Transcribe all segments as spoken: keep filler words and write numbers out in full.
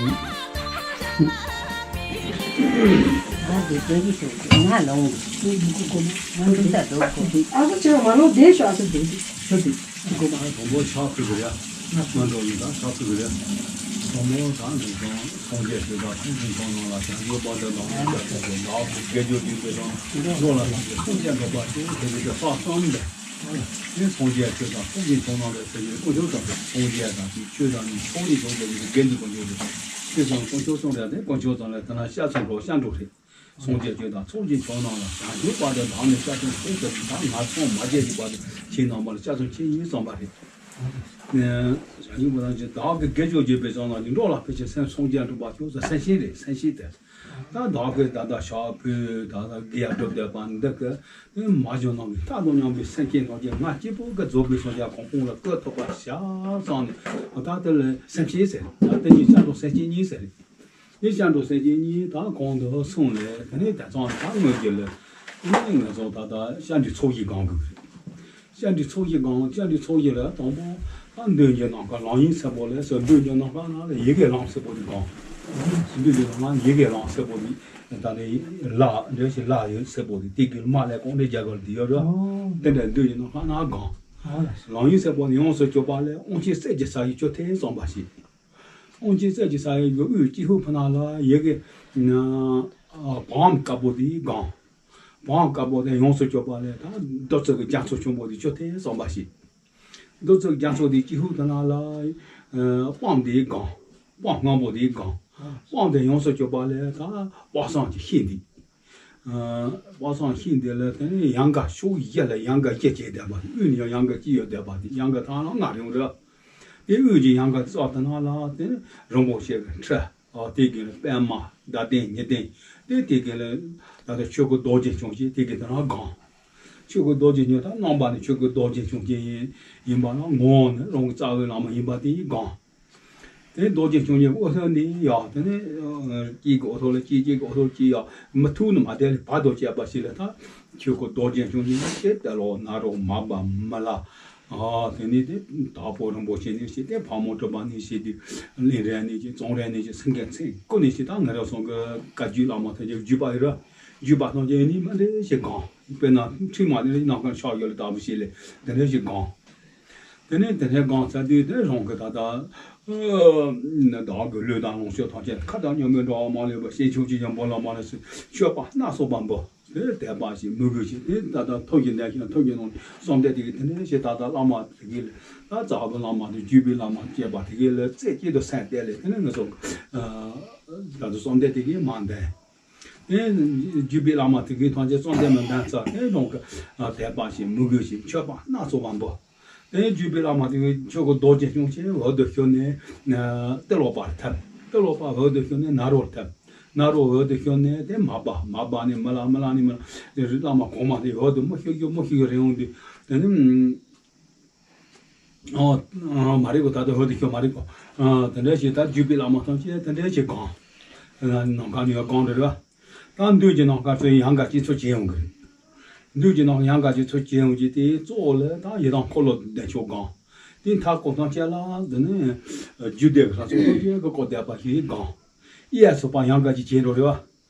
ང་འདི་སྐད་ཀྱི་ཤོག་ང་ལོང་། ང་འདི་ད་འགྲོ་གོ། ཨ་ཁུ་ཆེ་བ་མ་ལོང་། བསྡད་ཤོག་ཨ་ཁུ། བསྡད་ཤོག་དེ་དགོས་པ། དང་པོ་ཕྱག་ཕུལ་གི་རེད། ང་འགྲོ་ཡིན་ད་ཕྱག་ཕུལ་གི་རེད། དང་པོ་ད་འདི་དང་སངས་རྒྱས་ཆོས་དང་ཐུགས་ཀྱི་ཕྱོགས་རྣམས་ལ་བྱང་ཆུབ་བར་དུ་བདག་ནི་སྐྱབས་སུ་མཆི། བདག་གི་དགེ་སྦྱོར་བསྡུས་པའི་དང་འགྲོ་ལ་སངས་རྒྱས་ཐམས་ཅད་འགོག་པ་སྟེ། དེ་ལས་ཀྱི་ལྷག་བསམ་ལས། དེ་སངས་རྒྱས་ཆོས་དང་ཐུགས་ཀྱི་ཕྱོགས་རྣམས་ལ་ཟེར་གྱི་དཀོན་མཆོག་དང་སངས་རྒྱས་དང་དེ་ཆོས་དང་ནི་ཕྱོགས་རིས་ཕྱོགས་རྒྱལ་གྱི་དགེ་འདུན་པ་ཡོད་རེད། དེ་ཙམ་དཀོན་མཆོག་ཙམ་རེད་དེ། དཀོན་མཆོག་ཙམ་ལས་དེ་ན་སྐྱབས་སུ་འགྲོ་སྐྱབས་འགྲོ་རེད། སངས་རྒྱས་ཆོས་དང་ཚོགས་ཀྱི་མཆོག་རྣམས་ལ། བྱང་ཆུབ་བར་དུ་བདག་ནི་སྐྱབས་སུ་མཆི་ཟེར་དུས་ད་ང་ཚོ་མ་བརྗེད་ཀྱི་བར་དུ་ཁྱེད་རྣམ་པ་ལ་སྐྱབས་སུ་མཆི་ཡིན་བསམ་པ་རེད། བྱང་ཆུབ་བར་དུ་བདག་གི་དགེ་སྦྱོར་བགྱིས་པའི་ཙམ་ལ་ནི་འགྲོ་ལ་ཕལ་ཆེར་སེམས་སངས་རྒྱས་འགྲུབ་པ་ཁྱོད་ཚོ་སེམས་ཤེས་རེད། སེམས་ཤེས་དེ། ད་བདག་གིས་ད་ལྟ་ཞག་བུ་ད་ལྟ་དགེ་ཡ་སྒྲུབ་བསྡད་པ་འདི་གི་མ་བྱུང་ནང་གི་རྟག་ཏུ་མཉམ་པའི་སེམས་ཅན་ཐམས་ཅད་ང་གཅིག་པུ་གི་རྫོགས་པའི་སངས་རྒྱས་གོ་འཕང་ལ་བཀོད་ཐུབ་པ་བྱ་བསམ་ནས། ད་དེ་ལ་སེམས་ཤེས་ཟེར། ད་དེ་གཉིས་སྐྱབས་དང་སེམས་ཅན་གཉིས་ཟེར། དེ་སྐྱབས་དང་སེམས་ཅན་གཉིས་ད་གོང་དུ་སོང་ལས་དེ་ནས་དེ་ཚང་ད་དངོས་ཀྱི་ལས་ང་ཚོ་ད་ལྟ་སྐྱབས་འགྲོའི་ཚོགས་ཀྱི་སྒང་གི་རེད། སྐྱབས་འགྲོའི་ཚོགས་ཀྱི་སྒང་། སྐྱབས་འགྲོའི་ཚོགས་ཀྱི་ལ་དང་པོ་ད་མདུན་གྱི་ནམ་མཁའ་ལམ་ཡིན་གསལ་པོ་ལས་སོ། མདུན་གྱི་ནམ་མཁའ་ནང་ལ་ཡི་གེ་ལམ་གསལ་པོ་དེ་སྒང་། མདུན་གྱི་ནམ་མཁའ་ཡི་གེ་ལམ་གསལ་པོ་དེ་ད་ནི་ལ་འདྲ་ཞིག་ལ་ཡོད་གསལ་པོ་དེ་དེ་གི་མ་ལས་གོང་ནས་རྒྱ་གར་དེ་ཡོད་ར། དེ་འདྲ་མདུན་གྱི་ནམ་མཁའ་ནང་སྒང་། ལམ་ཡིན་གསལ་པོ་ནི་ཡོངས་སུ་གྱུར་པ་ལས་དབང་ཆེན་གསེར་གྱི་ས་ཡི་ཆུ་ཐིགས་ཙམ་པ་ཞིག། དབང་ཆེན་གསེར་གྱི་ས་ཡི་དབུས་སྤྱི་ཧུ་ཕུ་ན་ལ་ཡི་གེ་བམ་དཀར་པོ་དེ་སྒང་། བམ་དཀར་པོ་དེ་ཡོངས་སུ་གྱུར་པ་ལས་ད་བདུད་རྩི་གི་རྒྱ་མཚོ་ཆེན་པོ་དེ་ཆུ་ཐིགས་ཙམ་པ་ཞིག། བདུད་རྩི་གི་རྒྱ་མཚོ་དེ་སྤྱི་ཧུ་ཕུ་ན་ལ་པདྨ་དེ་སྒང་། པདྨ་སྔོན་པོ་དེ་སྒང་། པདྨ་དེ་ཡོངས་སུ་གྱུར་པ་ལས་ད་དཔག་བསམ་གྱི་ཤིང་དེ། དཔག་བསམ་ཤིང་དེ་ལ་དེ་ནས་ཡལ་ག་ཕྱོགས་བཞི་ལ་ཡལ་ག་བཞི་བྱས་བསྡད་པ་དེ། དབུས་ནས་ཡང་ཡལ་ག་གཅིག་ཡོད་བསྡད་པ་དེ། ཡལ་ག་ཐང་ལ་ལྔ་རིང་རེད། དེ་དབུས་ཀྱི་ཡལ་ག་རྩ་དེ་ནང་ལ་དེ་ནས་རིན་པོ་ཆེ་གི་ཁྲི། ཨ་དེ་གི་ལ་པདྨ་ཟླ་སྟེང་ཉི་སྟེང་། དེ་དེ་གི་ལ་ད་ལྟ་ཆོས་སྐུ་རྡོ་རྗེ་འཆང་ཞེས་དེ་གི་དེ་ན་སྒང་། ཆོས་སྐུ་རྡོ་རྗེ་འཆང་ད་རྣམ་པ་ནི་ཆོས་སྐུ་རྡོ་རྗེ་འཆང་ཞེས་ཡིན། ཡིན་པ་ན་ངོ་བོ་ནི་རང་གི་རྩ་བའི་བླ་མ་ཡིན་པ་དེ་ཡི་སྒང་། དེ་རྡོ་རྗེ་འཆང་གི་འོད་ཟེར་ནི་ཡ་དེ་ནས་ཨ་གཅིག་གི་འོག་ཐོག་ལ་གཅིག་གཅིག་གི་འོག་ཐོག་གཅིག་ཡ་མི་ཐུག་ནི་མ་དེ་ལས་བར་དོ་བཅད་པ་ཞིག་ལ་ད་ཆོས་སྐུ་རྡོ་རྗེ་འཆང་གི་ནི་དེ་ཏེ་ལོ་ན་རོ་མ་བ་མི་ལ། ཨ་དེ་ནས་དེ་དྭགས་པོ་རིན་པོ་ཆེ་ནས་ཞེས་དེ་ཕག་མོ་གྲུ་པ་ནས་ཞེས་དེ་གླིང་རས་ནས་ཀྱི་རྫོང་རས་ནས་ཀྱི་སེང་གེ་མཚན་སྐུ་ནས་ཞེས་ད་ང་རང་ཚོ་གི་བཀའ་བརྒྱུད་བླ་མ་ཐམས་ཅད་བརྒྱུད་པ་ཡི་ར། བརྒྱུད་པ་ཐམས་ཅད་ནི་མ་འདྲེ་ཞེས་སྒང་། དཔེར་ན་ཁྲིད་མ་ནི་ནམ་མཁའ་ཕྱག་ཡོད་ལ་ལྟ་བུ་ཞིག་ལས་དེ་འདྲ་ཞིག་སྒང་། དེ་ནས་དེ་ནས་སྒང་ཚར་དུས་དེ་རང་གི་ད་ལྟ་བདག་གི་ལུས་དང་ལོངས་སྤྱོད་ཐམས་ཅད་ཁ་དང་སྙན་པའི་འགྲོ་བ་མ་ལུས་པ་ཞེས་ཆོས་ཀྱི་ཡོན་པོ་ལ་མ་ལུས་སུ་མཆོད་པ་སྣ་ཚོགས་པ་འབུལ། དེ་དད་པ་ཞིག་མོས་གུས་ཞིག་དེ་ད་ལྟ་ཐུགས་ཀྱི་འདས་ཤིང་ཐུགས་ཀྱི་ནང་བསམ་གཏན་དེ་གི་དེ་ནས་ཞེས་ད་ལྟ་བླ་མ་དེ་གི་ད་རྩ་བའི་བླ་མ་དེ་བརྒྱུད་པའི་བླ་མ་བཅས་པ་དེ་གི་ལ་རྩེ་གཅིག་ཏུ་སེམས་གཏད་ལས་དེ་ནས་ང་ཚོ་ད་ལྟ་བསམ་གཏན་དེ་གི་མ་འདས། དེ་བརྒྱུད་པའི་བླ་མ་དེ་གི་ཐམས་ཅད་བསམ་གཏན་མི་འདས་ཚར་དེ་རང་གི་དད་པ་ཞིག་མོས་གུས་ཞིག་མཆོད་པ་སྣ་ཚོགས་པ་འབུལ། དེ་བརྒྱུད་པའི་བླ་མ་དེ་ཆོས་སྐུ་རྡོ་རྗེ་འཆང་ཞེས་འོག་ཏུ་ཞུགས་ནས་ཏེ་ལོ་པར་ཐིམ། ཏེ་ལོ་པ་འོག་ཏུ་ཞུགས་ནས་ནཱ་རོར་ཐིམ། ནཱ་རོ་འོག་ཏུ་ཞུགས་ནས་དེ་མ་པ། མ་པ་ནས་མི་ལ། མི་ལ་ནས་མི་ལ། བླ་མ་གོང་མ་དེ་འོག་ཏུ་མི་ཞུགས་ཞུགས་མི་ཞུགས་རེ་འོང་དུས་དེ་ནི་ཨོ་མ་རེད་གོ། ད་ལྟ་འོག་ཏུ་ཞུགས་མ་རེད་གོ། དེ་འདྲ་ཞིག་ད་བརྒྱུད་པའི་བླ་མ་ཐམས་ཅད་དེ་འདྲ་ཞིག་གང་། ནམ་མཁའ་ནས་གང་རེད་ར། ད་མདུན་གྱི་ནམ་མཁའ་ཚོས་ཡལ་ག་གཅིག་ཚུར་བྱས་ཡོང་གི་རེད། མདུན་གྱི་ནམ་མཁའ་ཡལ་ག་གཅིག་ཚུར་བྱས་ཡོང་གི་དེའི་གཙོ་བོ་ལ་ད་ཡི་དམ་འཁོར་ལོ་བདེ་མཆོག་སྒང་། དེའི་མཐའ་སྐོར་ཐམས་ཅད་ལ་འདི་ནི་རྒྱུད་སྡེ་གི་ལྷ་ཚོགས་ཐམས་ཅད་ཀྱིས་བསྐོར་བསྡད་པ་ཞིག་སྒང་། གཡས་སུ་ཕར་ཡལ་ག་གཅིག་བྱས་འགྲོ་རེད་བ།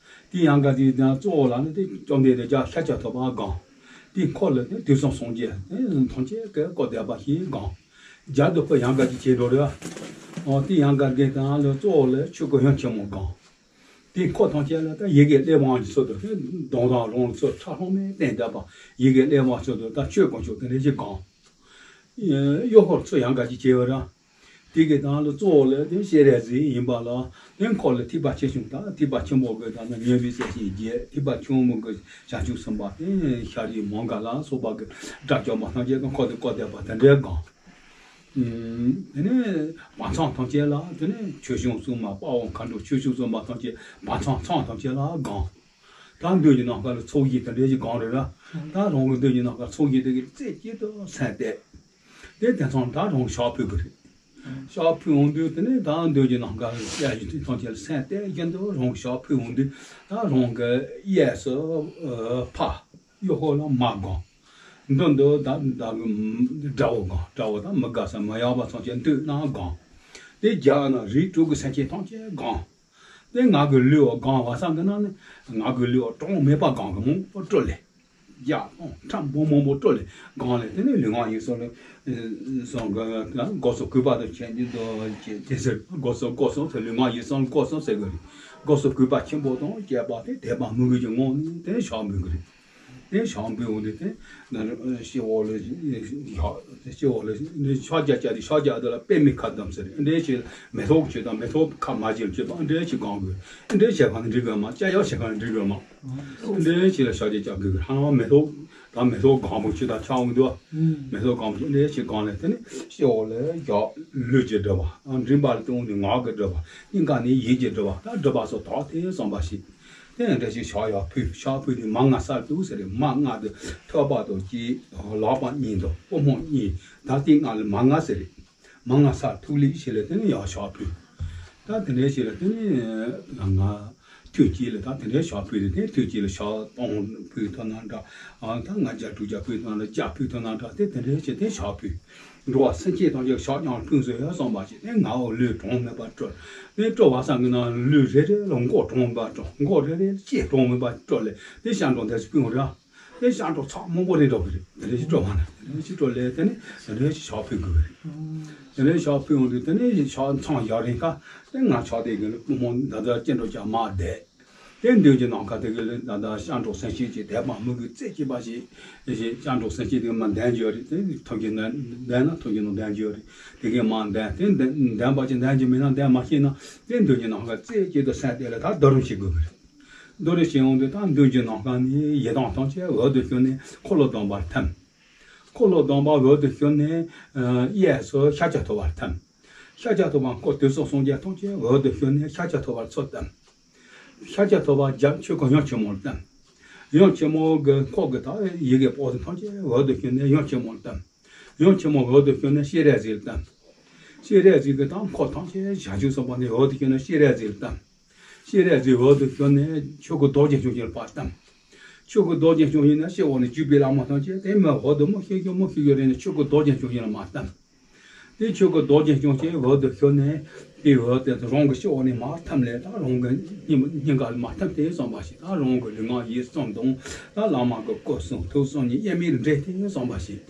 དེའི་ཡལ་ག་དེའི་གཙོ་བོ་ལ་ནི་དེ་བཅོམ་ལྡན་འདས་རྒྱལ་བ་ཤཱཀྱ་ཐུབ་པ་སྒང་། དེའི་འཁོར་ལ་ནི་དུས་གསུམ་སངས་རྒྱས་ཐམས་ཅད་ཀྱིས་བསྐོར་བསྡད་པ་ཞིག་སྒང་། རྒྱབ་ཏུ་ཕར་ཡལ་ག་གཅིག་བྱས་འགྲོ་རེད་བ། འོ་དེའི་ཡལ་ག་དེའི་ནང་ལ་གཙོ་བོ་ལ་ཆོས་སྐུ་ཡུམ་ཆེན་མོ་སྒང་། དེའི་འཁོར་ཐམས་ཅད་ལ་ད་ཡི་གེ་ཀླས་པའི་དབང་གིས་ཚུར་དུ་གདོང་དང་རོང་ཚུར་ཁྲ་ལྷམ་མེ་བསྟན་བསྡད་པ། ཡི་གེ་ཀླས་པའི་དབང་ཚུར་དུ་ད་ཆོས་དཀོན་མཆོག་དེ་འདྲ་ཞིག་སྒང་། གཡོན་འཁོར་ཚུར་ཡལ་ག་གཅིག་བྱས་པ་ར། དེ་གི་ནང་ལ་གཙོ་བོ་ལ་དེ་སྤྱན་རས་གཟིགས་ཡིན་པ་ལ། དེ་འཁོར་ལ་ཐེག་པ་ཆེ་ཆུང་དང་། ཐེག་པ་ཆེན་པོ་གི་ད་ནི་མཉམ་པའི་སྲས་ཆེན་བརྒྱད། ཐེག་པ་ཆུང་ངུ་གི་བྱང་ཆུབ་སེམས་དཔའ་དེ་ཤཱ་རིའི་མོའུ་འགལ་ལ་སོགས་པ་གི་དགྲ་བཅོམ་པ་ཐམས་ཅད་ཀྱིས་འཁོར་དུ་བསྐོར་བསྡད་པ་དེ་འདྲའི་སྒང་། དེ་ནས་བར་མཚམས་ཐམས་ཅད་ལ་དེ་ནས་ཆོས་སྐྱོང་སྲུང་མ་དཔའ་བོ་མཁའ་འགྲོ་ཆོས་སྐྱོང་སྲུང་མ་ཐམས་ཅད་བར་མཚམས་མཚམས་ཐམས་ཅད་ལ་སྒང་། ད་མདུན་གྱི་ནམ་མཁའ་ལ་ཚོགས་བཞི་དེ་འདྲའི་ཞིག་སྒང་རེད་ར། ད་རང་གི་མདུན་གྱི་ནམ་མཁའ་ཚོགས་བཞི་དེ་གི་རྩེ་གཅིག་ཏུ་སེམས་གཏད། དེ་དེང་སང་ད་རང་ཕྱག་ཕུལ་གི་རེད། ཕྱག་ཕུལ་འོང་དུས་དེ་ནས་ད་མདུན་གྱི་ནམ་མཁའ་ལ་ཡ་ཡི་ཐམས་ཅད་ལ་སེམས་གཏད་བཞིན་དུ་རང་ཕྱག་ཕུལ་འོང་དུས་ད་རང་གི་གཡས་སུ་ཕ། གཡོན་འཁོར་ལ་མ་སྒང་། མདུན་དུ་ད་ད་གི་དགྲ་བོ་སྒང་། དགྲ་བོ་དང་མི་དགའ་ས་མི་ཡག་པ་ཐམས་ཅད་འདུས་ན་སྒང་ དེ་རྒྱ་ན་རིགས་དྲུག་གི་སེམས་ཅན་ཐམས་ཅད་གང་། དེ་ང་གི་ལུས་པོ་གང་བ་སང་གི་ན་ནི་ང་གི་ལུས་པོ་གྲངས་མེད་པ་གང་གི་མང་པོ་སྤྲོ་ལེ། རྒྱ་དང་ཁྲམ་བུ་མང་པོ་སྤྲོ་ལེ་གང་ལེ། དེ་ནི་ལུས་ངག་ཡིད་གསུམ་ལ་སོང་གི་སྒོ་སོགས་གུས་པ་དང་བྱས་ཏེ་དོ་ཅེས་ཟེར། སྒོ་སོགས་སྒོ་སོགས་ཟེར་ལུས་ངག་ཡིད་གསུམ་སྒོ་སོགས་ཟེར་གི་རེད། སྒོ་སོགས་གུས་པ་ཆེན་པོ་དང་བཅས་པ་དེ་དད་པ་མོས་གུས་ཀྱི་ངང་ནས་དེ་ཕྱག་འབུལ་གི་རེད། དེ་ཕྱག་འབུལ་འོང་དུས་དེ་ན་སྤྱི་བོ་ལ་སྤྱི་བོ་ལ་ཕྱག་རྒྱ་བཅག་དེ་ཕྱག་རྒྱ་དེ་ལ་པདྨའི་ཁ་བསྡམས་ཟེར། འདྲེ་ཞིག་མེ་ཏོག་ཆུ་དང་མེ་ཏོག་ཁ་མ་བྱིལ་ཆུ་དང་འདྲེ་ཞིག་གང་དགོས། འདྲེ་བྱེད་ཁང་འགྲིག་དགོས་མ། ཅ་ཡག་བྱེད་ཁང་འགྲིག་དགོས་མ། འདྲེ་ཞིག་ལ་ཕྱག་རྒྱ་བཅག་དགོས། ཧ་ལམ་མེ་ཏོག་དང་མེ་ཏོག་གང་པོ་ཆུ་དང་ཆ་འོང་དུས། མེ་ཏོག་གང་པོ་འདྲེ་ཞིག་གང་ལས་དེ་ནི་སྤྱི་བོ་ལ་ཡག་ལུས་ཀྱི་སྒྲིབ་པ། མགྲིན་པ་ལ་དོན་ནི་ངག་གི་སྒྲིབ་པ། སྙིང་ག་ནི་ཡིད་ཀྱི་སྒྲིབ་པ། ད་སྒྲིབ་པ་སོགས་དག་དེ་བསམ་པ་ཞིག་དེ་ཡང་འདྲ་ཞིག་ཕྱག་ཡར་ཕུལ། ཕྱག་ཕུལ་ཏེ་མ་ལྔ་གསལ་ཐུགས་ཟེར་རེད། མ་ལྔ་དེ་ཐོད་པ་དང་གཅིག་ལག་པ་གཉིས་དང་པུས་མོ་གཉིས། ད་དེ་ལྔ་ལ་མ་ལྔ་ཟེར་རེད། མ་ལྔ་གསལ་ཐུགས་ལས་ཞེས་ལ་དེ་ནས་ཡར་ཕྱག་ཕུལ། ད་དེ་འདྲའི་ཞིག་ལ་དེ་ནས་ང་ཐུགས་དཀྱིལ་ལ་ད་དེ་འདྲའི་ཕྱག་ཕུལ་ཏེ་དེ་ཐུགས་དཀྱིལ་ལ་ཕྱག་སྟོང་ཕུལ་ཐུབ་ན་འདྲ། ཨ་ད་ང་བརྒྱ་དྲུག་བརྒྱ་ཕུལ་ཐུབ་ན་འདྲ། བརྒྱ་ཕུལ་ཐུབ་ན་འདྲ། དེ་དེ་འདྲའི་ཞིག་དེ་ཕྱག་ཕུལ། འགྲོ་བ་སེམས་ཅན་ཐམས་ཅད་ཕྱག་རྐྱང་ལ་ཕུལ་བཟོད་ཡ་བསམ་པ་ཞིག་དེ་ངའོ་ལུས་གྲངས་མེད་པར་སྤྲོ། དེ་སྤྲོ་བ་བསམ་གི་ན་ལུས་རེ་རེ་ལ་མགོ་གྲངས་མེད་པར་སྤྲོ། མགོ་རེ་རེ་ལ་ལྕེ་གྲངས་མེད་པར་སྤྲོ་ལེ། དེ་ཞབས་འགྲོ་འདེབས་སུ་ཕུལ་འོང་ར། དེ་ཞབས་འགྲོ་ཚོགས་མང་པོ་རེ་འགྲོ་གི་རེད། དེ་རེ་ཞིག་སྤྲོ་བ་ན་དེ་རེ་ཞིག་སྤྲོ་ལེ། དེ་ནས་དེ་རེ་ཞིག་ཕྱག་ཕུལ་དགོས་གི་རེད། དེ་ནས་ཕྱག་ཕུལ་འོང་དུས་དེ་ནས་ཕྱག་མཚམས་བཞག་རིང་ཁ་དེ་ང་ཕྱག་དེ་གི་ལ་པུས་མོ་ད་ལྟ་སྐྱེ་འགྲོ་ཅག་མ་བསྡད། དེ་མདུན་གྱི་ནམ་མཁའ་དེ་གི་ལ་ད་ལྟ་སྐྱབས་འགྲོ་སེམས་བསྐྱེད་ཀྱི་དད་པ་མོས་གུས་རྩེ་གཅིག་པ་ཞིག་ཞིག་སྐྱབས་འགྲོ་སེམས་བསྐྱེད་དེ་མ་འདོན་རྒྱུ་རེད། དེ་ཐུགས་ཀྱི་འདོན་ན་ཐུགས་ཀྱི་ནང་འདོན་རྒྱུ་རེད། དེ་གི་མ་འདོན་དེ་འདོན་འདོན་པ་ཅིག་འདོན་རྒྱུ་མིན་ན་འདོན་མ་ཤེས་ན་དེ་མདུན་གྱི་ནམ་མཁའ་རྩེ་གཅིག་ཏུ་སེམས་གཏད་ལ་ད་བསྡུ་རུབ་བྱེད་དགོས་གི་རེད། བསྡུ་རུབ་བྱེད་འོང་དུས་ད་མདུན་གྱི་ནམ་མཁའ་ནས་ཡི་དམ་ཐམས་ཅད་འོད་དུ་ཞུ་ནས་འཁོར་ལོ་སྡོམ་པར་ཐིམ། འཁོར་ལོ་སྡོམ་པ་འོད་དུ་ཞུ་ནས་གཡས་སུ་ཤཱཀྱ་ཐུབ་པར་ཐིམ། ཤཱཀྱ་ཐུབ་པ་འཁོར་དུས་གསུམ་སངས་རྒྱས་ཐམས་ཅད་འོད་དུ་ཞུ་ནས་ཤཱཀྱ་ཐུབ་པར་ཚུར་ཐིམ། ཤཱཀྱ་ཐུབ་པ་རྒྱབ་ཆོས་སྐུ་ཡུམ་ཆེན་མོར་ཐིམ། ཡུམ་ཆེན་མོ་གི་འཁོར་གྱི་ད་ཡི་གེ་དཔག་ཚད་ཐམས་ཅད་འོད་དུ་ཞུ་ནས་ཡུམ་ཆེན་མོར་ཐིམ། ཡུམ་ཆེན་མོ་འོད་དུ་ཞུ་ནས་སྤྱན་རས་གཟིགས་ལ་ཐིམ། སྤྱན་རས་གཟིགས་ཀྱི་ད་འཁོར་ཐམས་ཅད་བྱང་ཆུབ་སེམས་དཔའ་ནི་འོད་དུ་ཞུ་ནས་སྤྱན་རས་གཟིགས་ལ་ཐིམ། སྤྱན་རས་གཟིགས་འོད་དུ་ཞུ་ནས་ཆོས་སྐུ་རྡོ་རྗེ་འཆང་ཆེན་ལ་ཕར་ཐིམ། ཆོས་སྐུ་རྡོ་རྗེ་འཆང་ཆེན་ནས་སྤྱི་བོ་ནས་བརྒྱུད་པའི་བླ་མ་ཐམས་ཅད་དེ་མི་འོད་དུ་མི་ཤེས་ཤོ་མི་ཤེས་ཤོ་རེ་ནས་ཆོས་སྐུ་རྡོ་རྗེ་འཆང་ཆེན་ལ་མར་ཐིམ། དེ་ཆོས་སྐུ་རྡོ་རྗེ་འཆང་ཆེན་འོད་དུ་ཞུ་ནས་དེ་འོད་དེ་རང་གི་སྤྱི་བོ་ནས་མར་ཐིམ་ལས་ད་རང་གི་སྙིང་སྙིང་ག་ལ་མར་ཐིམ་སྟེ་བསམ་པ་ཞིག་ད་རང་གི་ལུས་ངག་ཡིད་གསུམ་དང་ད་བླ་མ་གི་སྐུ་གསུང་ཐུགས་གསུམ་གཉིས་དབྱེར་མེད་འདྲེས་ཏེ་བསམ་པ་ཞིག་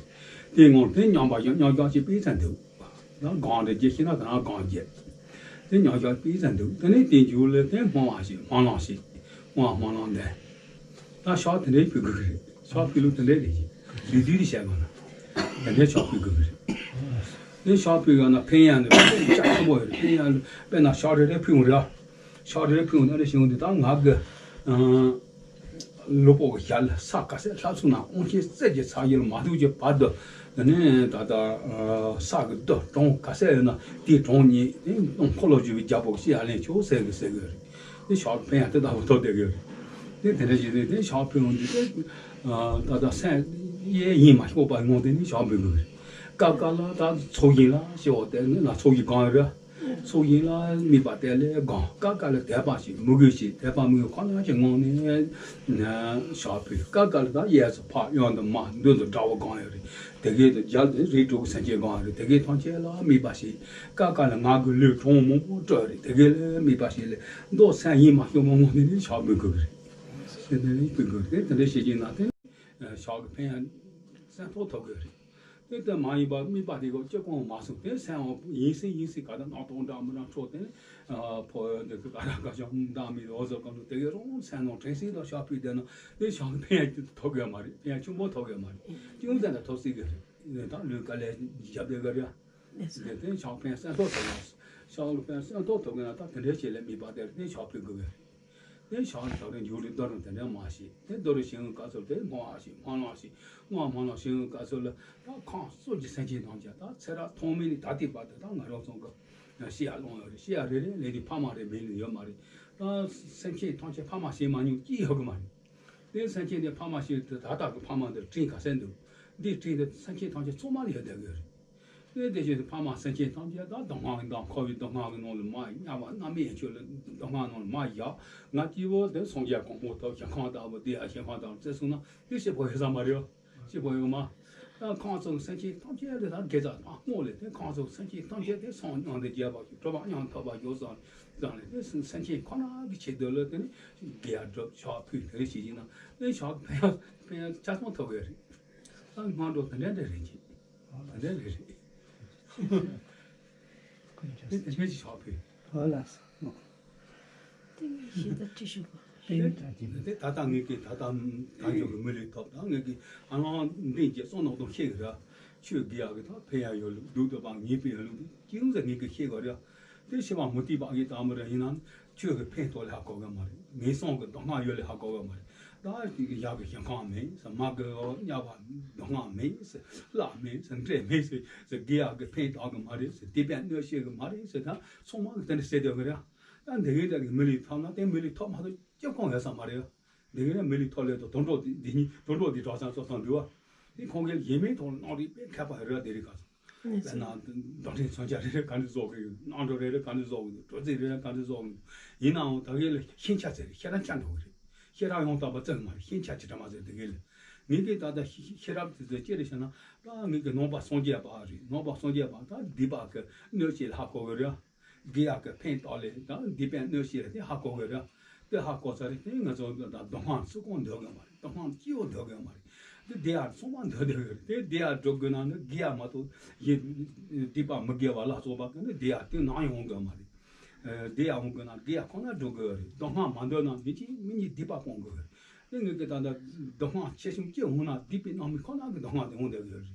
དེའི་ངང་དེ་མཉམ་པ་ཡང་མཉམ་བཞག་ཅིག་པའི་ཚེ་འདུག་ད་གང་རེ་རྒྱུ་ཤེས་ན་ད་གང་རྒྱུ། དེ་མཉམ་བཞག་པའི་ཚེ་འདུག་དེ་ནས་དེ་མཇུག་ལ་དེ་སྨོན་ལམ་ཞིག་སྨོན་ལམ་ཞིག་སྨོན་སྨོན་ལམ་འདེབས། ད་ཕྱག་དེ་འདྲའི་ཕུལ་དགོས་ཀྱི་རེད། ཕྱག་ཕུལ་ལུགས་དེ་འདྲའི་རེད་ཀྱི། ལུས་དུས་དེ་བྱས་པ་ན། དེ་འདྲའི་ཕྱག་ཕུལ་དགོས་ཀྱི་རེད། དེ་ཕྱག་ཕུལ་ཡོང་ན་ཕན་ཡོན་ནི་ཕན་ཡོན་ཆ་ཆེན་པོ་ཡོད་རེད། ཕན་ཡོན་དཔེར་ན་ཕྱག་རེ་རེ་ཕུལ་ཡོང་རེད། ཕྱག་རེ་རེ་ཕུལ་ཡོང་ན་རེ་ཞིག་འོང་དུས་ད་ང་གི་ལུས་པོ་གི་ཞབས་ལ་ས་ག་ས་ལྷ་ཚོགས་ནང་དབང་ཆེན་རྩད་ཀྱི་ཚ་ཡུལ་མ་ཐུག་ཀྱི་བར་དུ་དེ་ནས་ད་ལྟ་ས་གི་རྡོ་གྲོང་ག་ས་ཡོད་ན་དེའི་གྲོང་ཉིད་དེ་སྟོང་འཁོར་ལོ་བསྒྱུར་བའི་རྒྱལ་པོ་གི་ཤི་ཡ་ལེན་ཆོག་ཟེར་གི་ཟེར་གི་རེད། དེ་ཕྱག་ཕན་ཡང་དེ་ལྟ་བུ་ཐོབ་བསྡད་གི་རེད། དེ་དེ་འདྲ་ཞིག་རེད། དེ་ཕྱག་ཕུལ་ཡོང་དུས་དེ་ད་ལྟ་སེམས་གཡས་ཡིན་མ་ཤོག་པ་ངོ་དེ་ནི་ཕྱག་འབུལ་དགོས་རེད། སྐབས་འགའ་ལ་ད་ཚོགས་ཞིང་ལ་ཞེས་པ་དེ་ནི་ང་ཚོགས་ཞིང་གང་ཡོད་རེད། ཚོགས་ཞིང་ལ་དམིགས་པ་དེ་ལས་གང་། སྐབས་འགའ་ལ་དད་པ་ཞིག་མོས་གུས་ཞིག་དད་པ་མོས་གུས་ཁོ་ན་གྱི་ངང་ནས་ཕྱག་ཕུལ། སྐབས་འགའ་ལ་ད་གཡས་སུ་ཕར་གཡོན་དུ་མར་མདུན་དུ་དགྲ་བོ་གང་ཡོད་རེད། དེ་གའི་དུ་རྒྱལ་དུ་རིགས་དྲུག་གི་སེམས་ཅན་གང་ཡོད་རེད། དེ་གའི་ཐམས་ཅད་ལ་དམིགས་པ་ཞིག་སྐབས་འགའ་ལ་ང་གི་ལུས་གྲངས་མང་པོ་སྤྲོད་རེད། དེ་གའི་ལ་དམིགས་པ་ཞིག་ལས་མདོ་སེམས་ཡིན་མ་ཤོ་མ་ངོ་ནས་ནི་ཕྱག་འབུལ་དགོས་རེད། དེ་ནས་ནི་འབུལ་དགོས་རེད། དེ་འདྲ་བྱེད་ཀྱིན་ན་དེ་ཕྱག་གི་ཕན་ཡང་སེམས་ཐོག་ཐོབ་དགོས་རེད། དེ་ལྟར་མ་ཡིན་པར་དམིགས་པ་དེ་ག་ཅི་གང་མ་སོང་དེ་སེམས་འོང་ཡིན་སྲིད་ཡིན་སྲིད་ག་ད་ནག་ཐོག་འདྲ་མི་འདྲ་འཕྲོ་དེ་ཕོ་ཡོན་དེ་ག་ད་ག་ཤོག་འདྲ་མི་འོ་ཟོ་གང་དུ་དེ་གའི་རང་སེམས་ནང་དྲན་སྲིད་དང་ཕྱག་ཕུལ་བསྡད་ན་དེ་ཕྱག་ཕན་ཡང་ཐོབ་དགོས་མ་རེད། ཕན་ཡང་ཆེན་པོ་ཐོབ་དགོས་མ་རེད། ཅུང་ཙམ་ལ་ཐོབ་སྲིད་གི་རེད། ད་ལུས་དཀའ་ལས་བརྒྱབ་བསྡད་གི་རེད། དེ་ལྟར་ཕྱག་ཕན་སེམས་ཐོག་ཐོབ་ན། ཕྱག་ཕན་སེམས་ཐོག་ཐོབ་གི་ན་ད་དེ་འདྲའི་ཆེད་ལས་དམིགས་པ་དེར་དེ་ཕྱག་ཕུལ་དགོས་གི་རེད། དེ་ཕྱག་ནི་ད་རུང་མཇུག་ལས་བསྡུ་རུང་དེ་འདྲ་མ་བྱེད། དེ་བསྡུ་རུང་ཞིང་ག་ཚོད་དེ་སྨོན་ལམ་ཞིག་སྨོན་ལམ་ཞིག་སྨོན་ལམ་ཞིག་ག་ཚོད་ལ་ད་ཁམས་གསུམ་གྱི་སེམས་ཅན་ཐམས་ཅད་ད་ཚེ་རབས་ཐོག་མེད་ནས་ད་ལྟའི་བར་དུ་ད་ང་རང་ཚོ་གི་ཤི་ཡ་ལོང་ཡོད་རེད། ཤི་ཡ་རེ་རེ་ལས་དེ་ཕ་མ་རེ་མེད་ནི་ཡོད་མ་རེད། ད་སེམས་ཅན་ཐམས་ཅད་ཕ་མ་ཤི་མ་མྱོང་གཅིག་ཡོད་གི་མ་རེད། དེ་སེམས་ཅན་དེ་ཕ་མ་ཤི་དེ་ད་ལྟ་གི་ཕ་མ་འདི་སྤྲིན་ག་ཚད་འདུག་འདི་སྤྲིན་དེ་སེམས་ཅན་ཐམས་ཅད་ཚང་མ་ལ་ཡོད་བསྡད་ཡོད་རེད། དེ་དེ་བཞིན་དུ་ཕ་མ་སེམས་ཅན་ཐམས་ཅད་ད་སྡུག་བསྔལ་དང་འཁོར་བའི་སྡུག་བསྔལ་གྱི་ནང་ལ་མར་དམྱལ་བ་མནར་མེད་ཡན་ཆད་ལ་སྡུག་བསྔལ་ནང་ལ་མར་བཞག་ང་སྐྱིད་པོ་དེ་སངས་རྒྱས་གོ་འཕང་ཐོབ་ཞིང་ཁམས་ལྟ་བུ་དེ་ཡང་ཞིང་ཁམས་ལྟ་བུ་བརྩེ་སོང་ན་དེ་སྐྱིད་པོ་ཡོད་ས་མ་རེད། སྐྱིད་པོ་ཡོད་མ། ཁམས་གསུམ་སེམས་ཅན་ཐམས་ཅད་ལ་ད་དགེ་རྩ་དང་བསྔོ་ལས་ཏེ། ཁམས་གསུམ་སེམས་ཅན་ཐམས་ཅད་དེ་སངས་མྱང་འདས་རྒྱས་པ་གྲུབ་པ་མྱང་ཐོབ་པར་གྱུར་ཙམ་ཙམ་ལས་ཏེ། སེམས་ཅན་ཁོ་ན་གི་ཆེད་དུ་ལ་དེ་ནི་དགེ་བ་སྒྲུབ་ཕྱག་ཕུལ་དེ་རེ་བྱེད་ཀྱི་ན་ནི་ཕྱག་ཕན་ཡང་ཕན་ཡང་ཆ་ཚང་ཐོབ་ཀྱི་རེད། ད་སྔོན་འགྲོ་དེ་འདྲ་འདྲ་རེད་ཀྱི། དེ་འདྲ་རེད་རེད། དེ་དེ་འདྲ་ཅིག་ཕྱག་ཕུལ། ཧོ་ལགས་སོ། ཏིང་ངེ་འཛིན་དང་བྲིས་ཤིང་པ། ཏིང་ངེ་འཛིན་དང་བྲིས་ཤིང་པ། དེ་ད་ལྟ་ངེད་ཀྱི་ད་ལྟ་གང་བྱུང་གི་མི་ལུས་ཐོབ་དང་། ངེད་ཀྱི་ཨ་ནང་འདི་རྗེས་སོང་ནོག་དང་ཤེས་གི་ར། ཆོས་དགེ་ཡག་གི་ཐོག་ཕན་ཡག་ཡོད་ལུགས་སྡུག་ཏུ་པ་ཉེས་པའི་ཡོད་ལུགས་ཅི་ཡོང་ཟེར་ངེད་ཀྱི་ཤེས་གི་ར། དེ་ཤེས་པ་མུ་སྟེགས་པ་གི་དང་མི་ར་ཡིན་ན་ཆོས་ཀྱི་ཕན་ཐོགས་ལ་ཧ་གོ་གི་མ་རེད། ངན་སོང་གི་སྡུག་བསྔལ་ཡོད་ལ་ཧ་གོ་གི་མ་རེད། ད་ཡག་གི་ཞིང་ཁམས་མེད་ཟེར། མ་གི་གཉའ་བ་སྡུག་བསྔལ་མེད་ཟེར། ལྷ་མེད་ཟེར། འདྲེ་མེད་ཟེར། དགེ་ཡག་གི་ཕན་ཐོགས་གི་མ་རེད་ཟེར། སྡིག་པའི་གནོད་བྱེད་གི་མ་རེད་ཟེར། ད་ཚང་མ་གི་དེ་འདྲ་ཟེར་སྡོད་གི་རེད། ད་འདི་གའི་འདྲ་གི་མི་ལུས་ཐོབ་ན་དེ་མི་ལུས་ཐོབ་མ་ཐོབ་སྐྱབས་ཁོངས་ཡོད་ས་མ་རེད། འདི་གའི་འདྲ་མི་ལུས་ཐོབ་ལས་དང་དུད་འགྲོ་དེ་འདི་གཉིས་དུད་འགྲོ་དེ་གྲོགས་ཚང་ཚོ་དང་འདུལ་བ། དེ་ཁོང་གིས་ཡེ་མེད་ཐོག་ལ་གནང་རིགས་དཔེ་མཁས་པ་རེ་རེ་དེ་རིགས་ག་ཚོད། དཔེར་ན་རྡོ་འཕྲེང་མཚོན་ཆ་རེ་རེ་ག་འདྲ་བཟོ་གི་ཡོད། གནམ་གྲུ་རེ་རེ་ག་འདྲ་བཟོ་གི་འདུག་གྲུ་གཟིངས་རེ་རེ་ག་འདྲ་བཟོ་གི་འདུག་ཡིན་ནའང་ད་གའི་ལ་ཤེས་ཆ་ཟེར་ཤེས་རབ་ཆ་འགྲོ་གི་རེད། ཤེས་རབ་ཡང་དག་པ་བཙལ་གི་མ་རེད། ཤེས་ཆ་ཅི་འདྲ་མ་ཟེར་དེ་གའི་ལ། ངེད་ཀྱི་ད་ལྟ་ཤེས་ཤེས་རབ་དེ་ཚོ་ཅི་རེད་ཟེར་ན། ད་ངེད་ཀྱི་ནང་པ་སངས་རྒྱས་པ་རེད། ནང་པ་སངས་རྒྱས་པ་ད་སྡིག་པ་གི་གནོད་བྱེད་ལ་ཧ་གོ་གི་རེད། དགེ་ཡག་གི་ཕན་ཐོགས་ལས་དང་སྡིག་པའི་གནོད་བྱེད་ལ་དེ་ཧ་གོ་གི་རེད། དེ་ཧ་གོ་ཚར་རེད། དེ་ང་ཚོ་ད་སྡུག་བསྔལ་སུ་གང་འདོད་གི་མ་རེད། སྡུག་བསྔལ་སྐྱིད་པོ་འདོད་གི་མ་རེད། དེ་བདེ་ཡག་ཚང་མ་འདོད་བསྡད་གི་རེད། དེ་བདེ་ཡག་སྒྲུབ་དགོས་ན་ནི་དགེ་ཡག་མ་གཏོགས་ཡེ་སྡིག་པ་མི་དགེ་བ་ལ་སོགས་པ་གི་ནི་བདེ་ཡག་དེ་ནམ་ཡང་འོང་གི་མ་རེད། བདེ་ཡག་འོང་དགོས་ན་དགེ་ཡག་ཁོ་ན་སྒྲུབ་དགོས་རེད། སྡུག་བསྔལ་མ་འདོད་ན་ནི་ཅི་མི་གཉིས་སྡིག་པ་སྤོང་དགོས་རེད། དེ་ངེད་ཀྱི་ད་ལྟ་སྡུག་བསྔལ་ཆེ་ཆུང་ཅི་འོང་ན་སྡིག་པའི་རྣམ་སྨིན་ཁོ་ན་གི་སྡུག་བསྔལ་དེ་འོང་བསྡད་གི་རེད།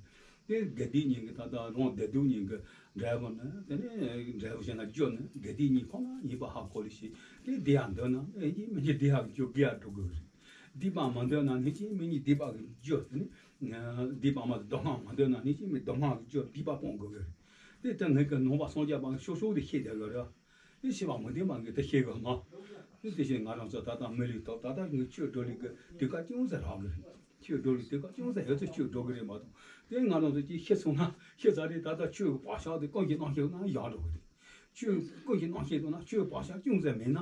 དེ་དགེ་སྡིག་གཉིས་ཀྱི་ད་ལྟ་རང་བདེ་སྡུག་གཉིས་ཀྱི་འབྲས་བུ་ནི། དེ་ནས་འབྲས་བུ་བྱས་ན་རྒྱུ་ནི་དགེ་སྡིག་གཉིས་ཁོ་ན་ཡིན་པ་ཧ་གོ་ལེ་ཤེས། དེ་བདེ་ཡག་འདོད་ན་ཨེ་ཡིན་མི་གཉིས་བདེ་ཡག་གི་རྒྱུ་དགེ་ཡག་སྒྲུབ་དགོས་རེད། སྡིག་པ་མ་འདོད་ན་ནི་ཅི་མི་གཉིས་སྡིག་པ་གི་རྒྱུ་དེ་ནི། སྡིག་པ་མ་སྡུག་བསྔལ་མ་འདོད་ན་ནི་ཅི་མི་སྡུག་བསྔལ་གི་རྒྱུ་སྡིག་པ་སྤོང་དགོས་གི་རེད། དེ་ལྟར་ངེད་ཀྱི་ནང་པ་སངས་རྒྱས་པ་ཤོག་ཤོག་དེ་ཤེས་བསྡད་གི་རེད། དེ་ཤེས་པ་མི་ལྡན་པ་གིས་དེ་ཤེས་གི་མ། དེ་དེ་བཞིན་ང་རང་ཚོ་ད་ལྟ་མི་ལུས་ཐོབ། ད་ལྟ་ངས་ཆོས་སྒྲུབ་ལུགས་ཀྱི་དུས་སྐབས་ཅུང་ཟད་རག་གི་རེད། ཆོས་སྒྲུབ་ལུགས་དུས་སྐབས་ཅུང་ཟད་ཡོད་ཚེ་ཆོས་སྒྲུབ་གི་རེད་མ་གཏོགས། དེ་ང་རང་ཚོ་ཅིག་ཤི་སོང་ན་ཤི་ཚར་རེད། ད་ལྟ་ཆོས་ཀྱི་བག་ཆགས་དེ་ཀུན་གྱི་རྣམ་ཤེས་ན་ཡལ་འགྲོ་གི་རེད། ཆོས་ཀུན་གྱི་རྣམ་ཤེས་དང་ན་ཆོས་བག་ཆགས་ཅུང་ཟད་མེད་ན།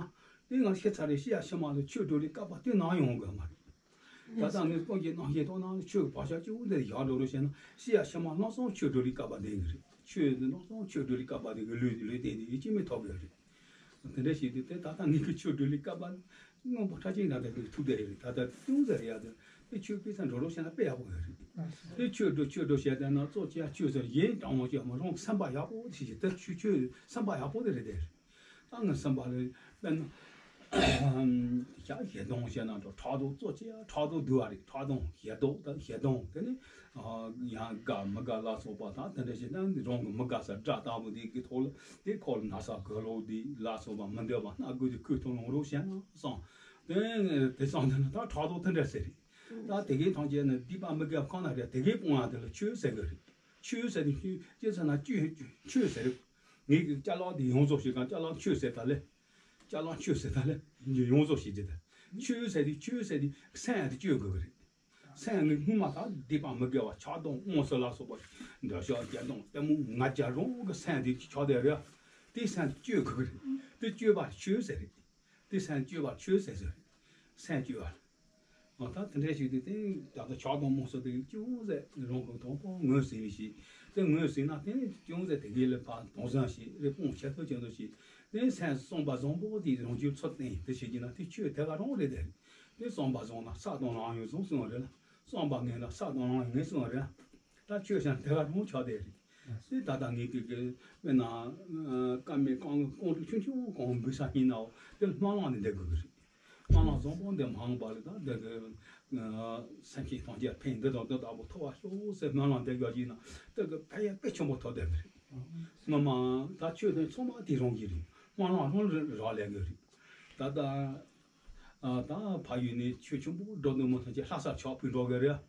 དེ་ང་ཤི་ཚར་རེད། ཤི་ཡ་ཤི་མ་ལ་ཆོས་སྒྲུབ་ལུགས་སྐབས་པ་དེ་ནམ་ཡང་ཡོང་གི་མ་རེད། ད་ལྟ་ངས་ཀུན་གྱི་རྣམ་ཤེས་ཐོག་ན་ཆོས་ཀྱི་བག་ཆགས་ཅི་འོང་དེ་ཡར་འགྲོ་རོགས་བྱས་ན་ཤི་ཡ་ཤི་མ་ལམ་སང་ཆོས་སྒྲུབ་ལུགས་སྐབས་པ་ལྡན་གྱི་རེད། ཆོས་ལམ་སང་ཆོས་སྒྲུབ་ལུགས་སྐབས་པ་དེ་གི་ལུས་ལུས་རྟེན་དེ་ཡིད་ཀྱིས་མི་ཐོབ་ཡོད་རེད། དེ་འདྲ་ཞིག་དུས་དེ་ད་ལྟ་ངས་ཀྱི་ཆོས་སྒྲུབ་ལུགས་སྐབས་པ་མངོན་པ་མཐའ་གཅིག་ན་དེ་གི་ཐུག་བསྡད་ཡོད་རེད། ད་ལྟ་ཅུང་ཟད་རེད་ཡ། དེ་དེ་ཆོས་སྤེལ་ས་འགྲོ་རོགས་བྱས་ན་དཔེ་ཡག་པོ་ཡོད་རེད། དེ་ཆོས་སྒྲུབ་ཆོས་སྒྲུབ་བྱས་བསྡད་ན་གཙོ་ཆེ་ཡ་ཆོས་ཟེར་ཡིན་དྲང་བ་ཅིག་མ་རུང་། སེམས་པ་ཡག་པོ་དེ་ཞིག་དེ་ཆོས་ཆོས་སེམས་པ་ཡག་པོ་དེ་རེད་དེ། ད་ངའི་སེམས་པ་ལ་དཔེར་ན། ཞག་ཞལ་གདོང་བཤད་ན་འགྲོ། ཕྲག་དོག་གཙོ་ཆེ་ཡ་ཕྲག་དོག་འདུལ་བ་རེད། ཕྲག་དོག་ཞལ་གདོང་ད་ཞལ་གདོང་དེ་ནི། ཡང་དགའ་མི་དགའ་ལ་སོགས་པ་དང་དེ་འདྲ་ཞིག་ན་རང་གི་མི་དགའ་ས་དགྲ་ལྟ་བུ་དེ་གི་ཐོག་ལ་དེ་ཁོ་ལ་ན་ཚ་གོས་ལོག་དེ་ལ་སོགས་པ་མི་འདོད་པ་སྣ་དགུ་དེ་ཁོའི་ཐོག་ལ་འོང་རོགས་བྱས་ན་བསམ། དེ་དེ་བསམ་དེ་ན་ད་ཕྲག་དོག་དེ་འདྲ་ཟེར་རེད། ད་དེ་གའི་ཐམས་ཅད་ནི་སྡིག་པ་མི་དགེ་བ་གང་ན་རེད། དེ་གའི་སྤོང་ཡ་དེ་ལ་ཆོས་ཟེར་གི་རེད། ཆོས་ཟེར་དེ་ཆོས་ཅི་ཟེར་ན་ཆོས་ཆོས་ཟེར་རེད། ངེད་ཀྱི་ཅ་ལག་དེ་ཡོངས་རྫོགས་ཤིག་གང་ཅ་ལག་ཆོས་ཟེར་ད་ལེ། ཅ་ལག་ཆོས་ཟེར་ད་ལེ། ཡོངས་རྫོགས་ཤིག་ཅི་ད། ཆོས་ཟེར་དེ་ཆོས་ཟེར་དེ་སེམས་དེ་བཅོས་དགོས་གི་རེད། སེམས་ངེད་སྔོན་མ་ད་སྡིག་པ་མི་དགེ་བ་ཆགས་སྡང་དབང་ཟེར་ལ་སོགས་པ་འདོད་ཆགས་སྐྱེ་སྡང་གཏི་མུག་ང་རྒྱལ་རང་གི་སེམས་དེ་ཆགས་བསྡད་རེད། དེ་སེམས་བཅོས་དགོས་གི་རེད། དེ་བཅོས་པ་ཆོས་ཟེར་རེད། དེ་སེམས་བཅོས་པ་ཆོས་ཟེར་ཟེར་རེད། སེམས་བཅོས་པ། ཨ་ད་དེ་འདྲ་ཞིག་དེ་དེ་ད་ལྟ་ཆགས་སྡང་རྨོངས་གསུམ་དེ་ཅུང་ཟད་རང་གི་དང་པོ་ངོས་ཟིན་ཞིག་དེ་ངོས་ཟིན་ན་དེ་ཅུང་ཟད་དེ་གའི་ལ་ཕར་དྭངས་གཙང་ཞིག་རེ་སྤོང་བྱེད་ཐུབ་ཅན་དུ་ཞིག་དེ་སེམས་བསམ་པ་བཟང་པོ་དེ་རང་རྒྱུད་ཚུར་བསྟན་དེ་བྱེད་ཀྱི་ན་དེ་ཆོས་དེ་ག་རང་རེད་དེ། དེ་བསམ་པ་བཟང་ན་ས་དང་རང་ཡོད་བཟང་གསུངས་རེད་ལ། བསམ་པ་ངན་ན་ས་དང་རང་ངན་གསུངས་རེད། ད་ཆོས་བྱས་ན་དེ་ག་རང་ཆགས་བསྡད་རེད། དེ་ད་ལྟ་ངེད་ཀྱི་གི་དཔེར་ན་ཀ་མེད་རྐང་རྐང་དྲུག་ཆུང་ཆུང་གང་འབུད་ས་སྙིང་ནའོ་དེ་སྨོན་ལམ་ནི་འདེབས་དགོས་ཀྱི་རེད། སྨོན་ལམ་བཟང་པོ་འདི་མ་འོངས་པ་ལ་ད་འདི་གི་སེམས་ཅན་ཐམས་ཅད་ཕན་འདི་དང་འདི་ལྟ་བུ་ཐོབ་པར་ཤོག་ཟེར་སྨོན་ལམ་འདེབས་ཡག་ཅིག་ན་དེ་གི་ཕན་ཡོན་དཔེ་ཆེན་པོ་ཐོབ་བསྡད་ཀྱི་རེད། སྔོན་མ་ད་ཆོས་དེ་ཚང་མ་དེ་རང་གི་རེད། སྨོན་ལམ་རང་རག་ལས་ཀྱི་རེད། ད་ལྟ་ཨ་ད་ཕ་ཡུལ་ནས་ཆོས་ཆེན་པོ་འགྲོ་འདུག་མི་ཐམས་ཅད་ལྷ་སར་ཕྱག་ཕུལ་འགྲོ་གི་རེད།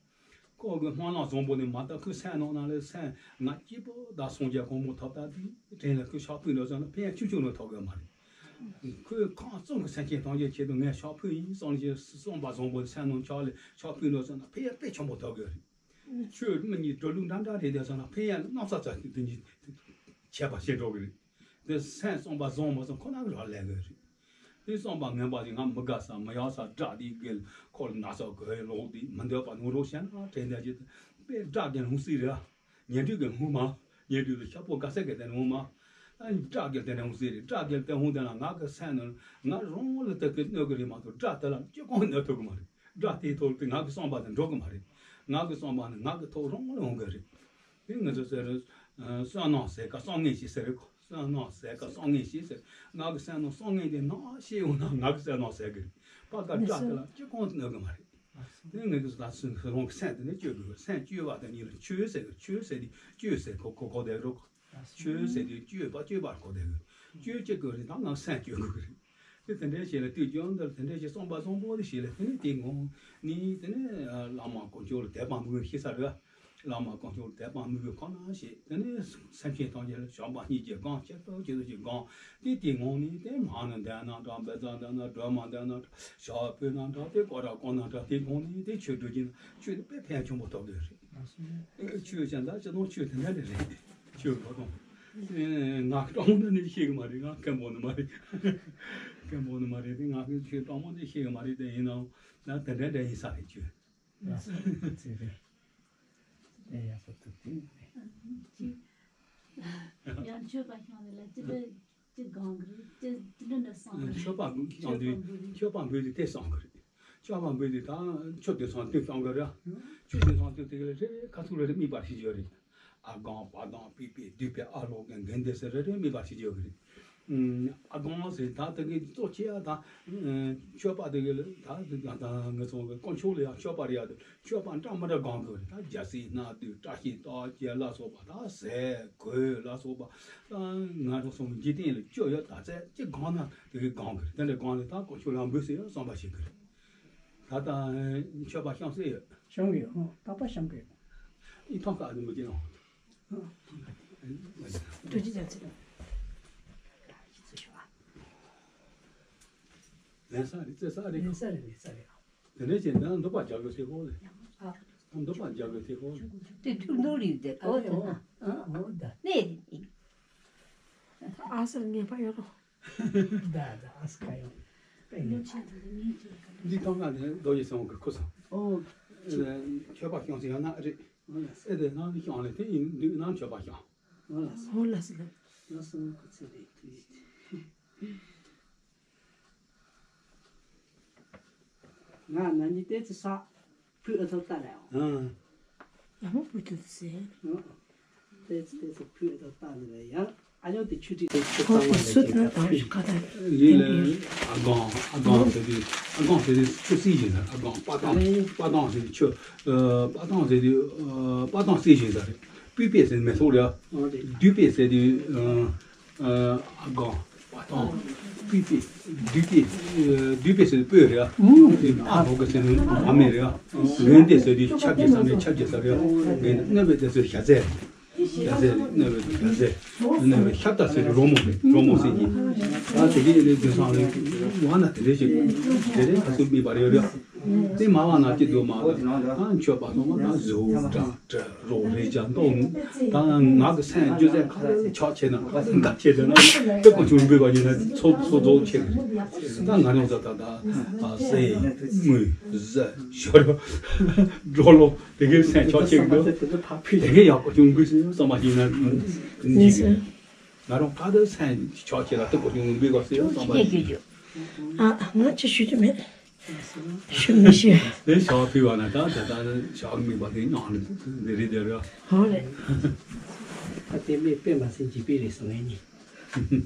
ཁོ་གི་སྨོན་ལམ་བཟང་པོ་ནི་མ་གཏོགས་ཁོའི་སེམས་ནང་ན་ལས་སེམས་ང་སྐྱིད་པོ་དང་སངས་རྒྱས་གོ་འཕང་ཐོབ་ད་དེ་དྲན་ལ་ཁོས་ཕྱག་ཕུལ་འགྲོ་ཙང་ན་ཕན་ཡོན་ཆུང་ཆུང་ནས་ཐོབ་གི་མ་རེད། ཁོས་ཁམས་གསུམ་གྱི་སེམས་ཅན་ཐམས་ཅད་ཆེད་དུ་ངས་ཕྱག་ཕུལ་ཡིན་བསམ་གྱི་བསམ་པ་བཟང་པོ་སེམས་ནང་ཆགས་ལས་ཕྱག་ཕུལ་འགྲོ་ཙང་ན་ཕན་ཡོན་དཔེ་ཆེན་པོ་ཐོབ་གི་རེད། ཆོས་མི་གཉིས་འགྲོ་ལུགས་འདྲ་འདྲ་རེད་དེ་ཙང་ན་ཕན་ཡོན་གནམ་ས་ཙམ་དེ་གཉིས་ཁྱད་པར་ཕྱེ་འགྲོ་གི་རེད། དེ་སེམས་བསམ་པ་བཟང་མ་བཟང་ཁོ་ན་གི་རག་ལས་གི་རེད། དེ་བསམ་པ་ངན་པ་ཞིག་ང་མི་དགའ་ས་མི་ཡག་ས་དགྲ་དེ་གི་ཁོ་ལ་ན་ཚ་གོས་ལོག་དེ་མི་འདོད་པ་ནོར་རོགས་བྱས་ན་དྲན་བསྡད་ཀྱི་ དཔེ་སྐྲག་རྒྱལ་ལྷུང་སྲིད་རེད། ཉལ་དུས་ཀྱི་ལྷུང་མ། ཉལ་དུས་ལ་ཤ་པོ་དགའ་ས་གི་དེ་ལྷུང་མ། ཨ་ནི་སྐྲག་རྒྱལ་དེ་ལྷུང་སྲིད་རེད། སྐྲག་རྒྱལ་དེ་ལྷུང་དེ་ན་ང་གི་སེམས་ནང་ང་རང་ལ་དེ་གི་གནོད་གི་རེད་མ་གཏོགས་དགྲ་དེ་ལ་ཅི་གང་གནོད་ཐུབ་གི་མ་རེད། དགྲ་དེའི་ཐོག་ཏུ་ང་གི་བསམ་པ་དེ་འགྲོ་གི་མ་རེད། ང་གི་བསམ་པ་ནི་ང་གི་ཐོག་རང་ལ་འོང་གི་རེད། དེ་ང་ཚོ་ཟེར་བསོད་ནམས་ཟད་ཀ་བསམ་ངན་ཞིག་ཟེར་གོ། བསོད་ནམས་ཟད་ཀ་བསམ་ངན་ཞིག་ཟེར། ང་གི་བསོད་ནམས་བསམ་ངན་དེ་ནང་ཤེས་ཡོང་ན་ང་གི་བསོད་ནམས་ཟད་གི་རེད། པ་ཀ་དགྲ་དེ་ལ་ཅི་གང་གནོད་གི་མ་རེད། དེ་ངས་ཀྱི་ད་སུན་ཧི་ཧོང་གི་སེམས་དེ་ནས་བཅོས་དགོས། སེམས་བཅོས་པ་དེ་གཉིས་ལ་ཆོས་ཟེར་གི། ཆོས་ཟེར་དེ་བཅོས་ཟེར་གོ་གོ་གོ་དེ་རོ། ཆོས་ཟེར་དེ་བཅོས་པ་བཅོས་པར་གོ་དེ་གི། བཅོས་བཅོས་དགོས་རེད། ད་ང་སེམས་བཅོས་དགོས་གི་རེད། དེ་དེ་འདྲའི་ཞིག་ལ་དུས་རྒྱུན་འདིར་དེ་འདྲའི་ཞིག་བསམ་པ་བཟང་པོ་དེ་ཞིག་ལ་དེ་ནས་དེ་ངོ་ནི་དེ་ནས་བླ་མ་དཀོན་མཆོག་ལ་དད་པ་མོས་གུས་ཤེས་ས་རེད། བླ་མ་དཀོན་མཆོག་ལ་དད་པ་མོས་གུས་ཁོ་ན་ཞིག་དེ་ནས་སེམས་ཅན་ཐམས་ཅད་ལ་བྱམས་པ་སྙིང་རྗེ་སྒོམ། སྤྱིར་བཏང་ཆོས་དང་ཞིག་སྒོམ། དེ་དེ་ངོ་ནི་དེ་མ་ཎི་འདོན་ན་འདྲ། བཛྲ་འདོན་ན་འདྲ། སྒྲོལ་མ་འདོན་ན་འདྲ། ཞབས་ཕུལ་ན་འདྲ། དེ་སྐོར་ར་བསྐོར་ན་འདྲ། དེ་དགོངས་ནས་དེ་ཆོས་སྒྲུབ་ཀྱི་ན་ཆོས་དེ་དཔེ་ཕན་ཆེན་པོ་ཐོབ་ཀྱི་རེད། ཆོས་ཀྱང་ད་སྤྱིར་བཏང་ཆོས་དེ་འདྲ་རེད། ཆོས་གོ་དང་། ང་གི་སྤྲང་མོ་འདི་ནི་ཤེས་གི་མ་རེད། ང་མཁན་པོ་ནི་མ་རེད། མཁན་པོ་ནི་མ་རེད། དེ་ང་གི་ཆོས་སྤྲང་མོ་འདི་ཤེས་གི་མ་རེད། དེ་ཡིན་ནའང་ད་དེ་འདྲ་འདྲ་ཡིན་ས་རེད་ཆོས། ཡང་ཆོས་པ་ཤོང་ནས་ལ་ཅི་འདྲ་ཅི་གང་གི་རེད། ཅི་ཅི་འདྲ་འདྲ་གསུང་གི་རེད། མཆོད་པ་ཤོང་དུས་མཆོད་པ་འབུལ་དུས་དེ་གསུང་གི་རེད། མཆོད་པ་འབུལ་དུས་ད་མཆོད་དུས་སང་དེ་གསུང་གི་རེད། མཆོད་དུས་སང་དེ་དེ་ག་ལ་རེ་རེ་ཁ་ཐུག་རེ་རེ་དམིགས་པ་ཞིག་ཡོད་རེད། ཨ་སྒང་པ་དང་པི་པི་བསྡུས་པའི་ཨ་ལོག་གི་འགན་དེ་ཟེར་རེ་རེ་དམིགས་པ་ཞིག་ཡོད་གི་རེད། ཨ་སྒང་ཟེར་ད་དེ་གི་གཙོ་ཆེ་ཡ་ད་མཆོད་པ་དེ་གི་ལ་ད་ད་ངེད་ཚོ་གི་དཀོན་མཆོག་ལ་ཡང་མཆོད་པ་རེད་ཡ། དེ་མཆོད་པ་འདྲ་མི་འདྲ་སྒང་གི་རེད། ད་རྒྱལ་སྲིད་སྣ་བདུན་བཀྲ་ཤིས་རྟགས་བརྒྱད་ལ་སོགས་པ། ད་ཟས་གོས་ལ་སོགས་པ། ད་ང་རང་ཚོ་འཇིག་རྟེན་ལ་སྤྱོད་ཡོད་ད་ཚད་ཅི་སྒང་ན་དེ་གི་སྒང་གི་རེད། དེ་འདྲ་སྒང་ལ་ད་དཀོན་མཆོག་ལ་འབུལ་ཟེར་ཡ་བསམ་པ་ཞིག་གི་རེད། ད་ལྟ་མཆོད་པ་བཤམས་སྲོལ་ཡོད། བཤམས་ཀྱི་ཡོད། ཨོ། རྟག་པར་བཤམས་ཀྱི་ཡོད། ཨི་ཐོག་ཁ་ནི་མི་སྐྱེ་ནོ། ཨོ། ཐུགས་རྗེ་ཆེ། ལེན་ས་རེད། རྩེ་ས་རེད། ལེན་ས་རེད། ལེན་ས་རེད། དེ་ནས་ཅི་འདྲ་འདུག་པ་རྒྱབ་ལོ་ཤེས་གོ་ལེ། ཨ། འདུག་པ་རྒྱབ་ལོ་ཤེས་གོ་ལེ། དེ་ཐུགས་འདུག་རེད་དེ་གོ་དེ་ན། ཨོ་ད་ནས་རེད། ཨ་སར་ངེས་པ་ཡོད་རོ། ད་ད་ཨ་སི་ཁ་ཡོང་། འདི་ཐོག་ཁ་ནས་རྡོ་རྗེ་སེམས་དཔའི་སྐུ་གསུང་། ཨོ། མཆོད་པ་བཤམས་ཟིན་ཡང་ན་རེད། ཨེ་དེ་ནང་བཤམས་ལས་དེ་ཡིན་འདུག་ན་མཆོད་པ་བཤམས། ཨོ་ལ་སི། ཨོ་ལ་སི། ལ་སི་སྐུ་ཚེ་རིང་ཐུགས་ཡིད། ང་ན་ནི་ཏེ་ཙི་ས་ཕུ་ཨ་ཐོ་ཏ་ལ་ཡང་། ཨ་མོ་ཕུ་ཏུ་ཙི། ཏེ་ཙི་ཏེ་ཙི་ཕུ་ཨ་ཐོ་ཏ་ལ་ཡང་ཨ་ཉོ་ཏི་ཆུ་ཏི་ཏེ་ཆུ་ཏང་ལ་ཡང་ཁ་ཏ། ལི་ལ་ཨ་སྒང་ཨ་སྒང་ཟེར་དུས་ཨ་སྒང་ཟེར་དུས་ཆུ་སྲིད་ཡིན་ན་ཨ་སྒང་པ་ཏང་པ་ཏང་ཟེར་དུས་ཆུ་པ་ཏང་ཟེར་དུས་པ་ཏང་སྲིད་ཡིན་ས་རེད། པི་པེ་ཟེར་མེ་ཏོག་རེད། ཨ་དུས་པེ་ཟེར་དུས། ཨ་སྒང་པ་ཏང་པི་པེ་བདུད་པེ་བདུད་པེ་ཟེར་དུས་སྤོས་རེད། ཨ་ལོ་ག་ཟེར་ནི་བ་མེ་རེད། ངན་དེ་ཟེར་དུས་ཆབ་ཀྱི་ས་མེད་ཆབ་ཀྱི་ས་རེད། ངན་གནོད་པའི་དེ་ཟེར་ཞྭ་ཟས་རེད། ཞྭ་ཟས་རེད། གནོད་པའི་དེ་ཞྭ་ཟས་གནོད་པའི་ཤ་ད་ཟེར་དུས་རོ་མོ་རེད། རོ་མོ་ཟེར་གྱི་ད་དེ་གི་ལས་དུས་སང་རེད། བ་ན་དེ་འདྲས་ཞིག་དེ་འདྲས་ད་ཚོད་མི་བར་ཡོད་རེད། དེ་མ་བ་ན་ཅི་འདུག་མ་བ་ད་མཆོད་པ་སོང་བ་ད་གཟུགས་འདྲ། རོགས་རེ་བྱ་འདུག་ད་ང་གི་སེམས་རྒྱུ་མཚན་ག་རེ་ཆགས་ཆེ་ན་ག་ཆེ་ཟེར་ན་དེ་ཀོ་ཆུང་འབུལ་བ་ཡིན་ན་ཚོ་ཚོ་རྫོགས་ཆེ་གི་རེད། ད་ང་རང་ཚོ་ད་ད་ཟས་དངུལ་ཟས་ཞོར་འགྲོ་ལོ་དེ་གའི་སེམས་ཆགས་ཆེ་གི་འདུག་དེ་གའི་ཡག་ཀོ་ཆུང་འབུལ་ཟེར་བསམ་པ་ཡིན་ན་འཇིག་གི་རེད། ང་རང་ག་དུས་སེམས་ཆགས་ཆེ་ལ་དེ་ཀོ་ཆུང་འབུལ་བ་ཟེར་བསམ་པ་ཡིན། ཨ་ང་ཅི་ཞུ་རྒྱུ་མེད། ཞུ་མི་ཤེས། དེ་ཞག་ཕུལ་བ་ན་ད་ད་ད་ཞག་དམིགས་པ་དེ་ཉག་ནི་དེ་རེད་དེ་རེད། ཧོ་རེད། ད་དེ་མེད་པས་མ་ཟིན་གྱི་པས་རེད་སོང་ངས་ཉིན།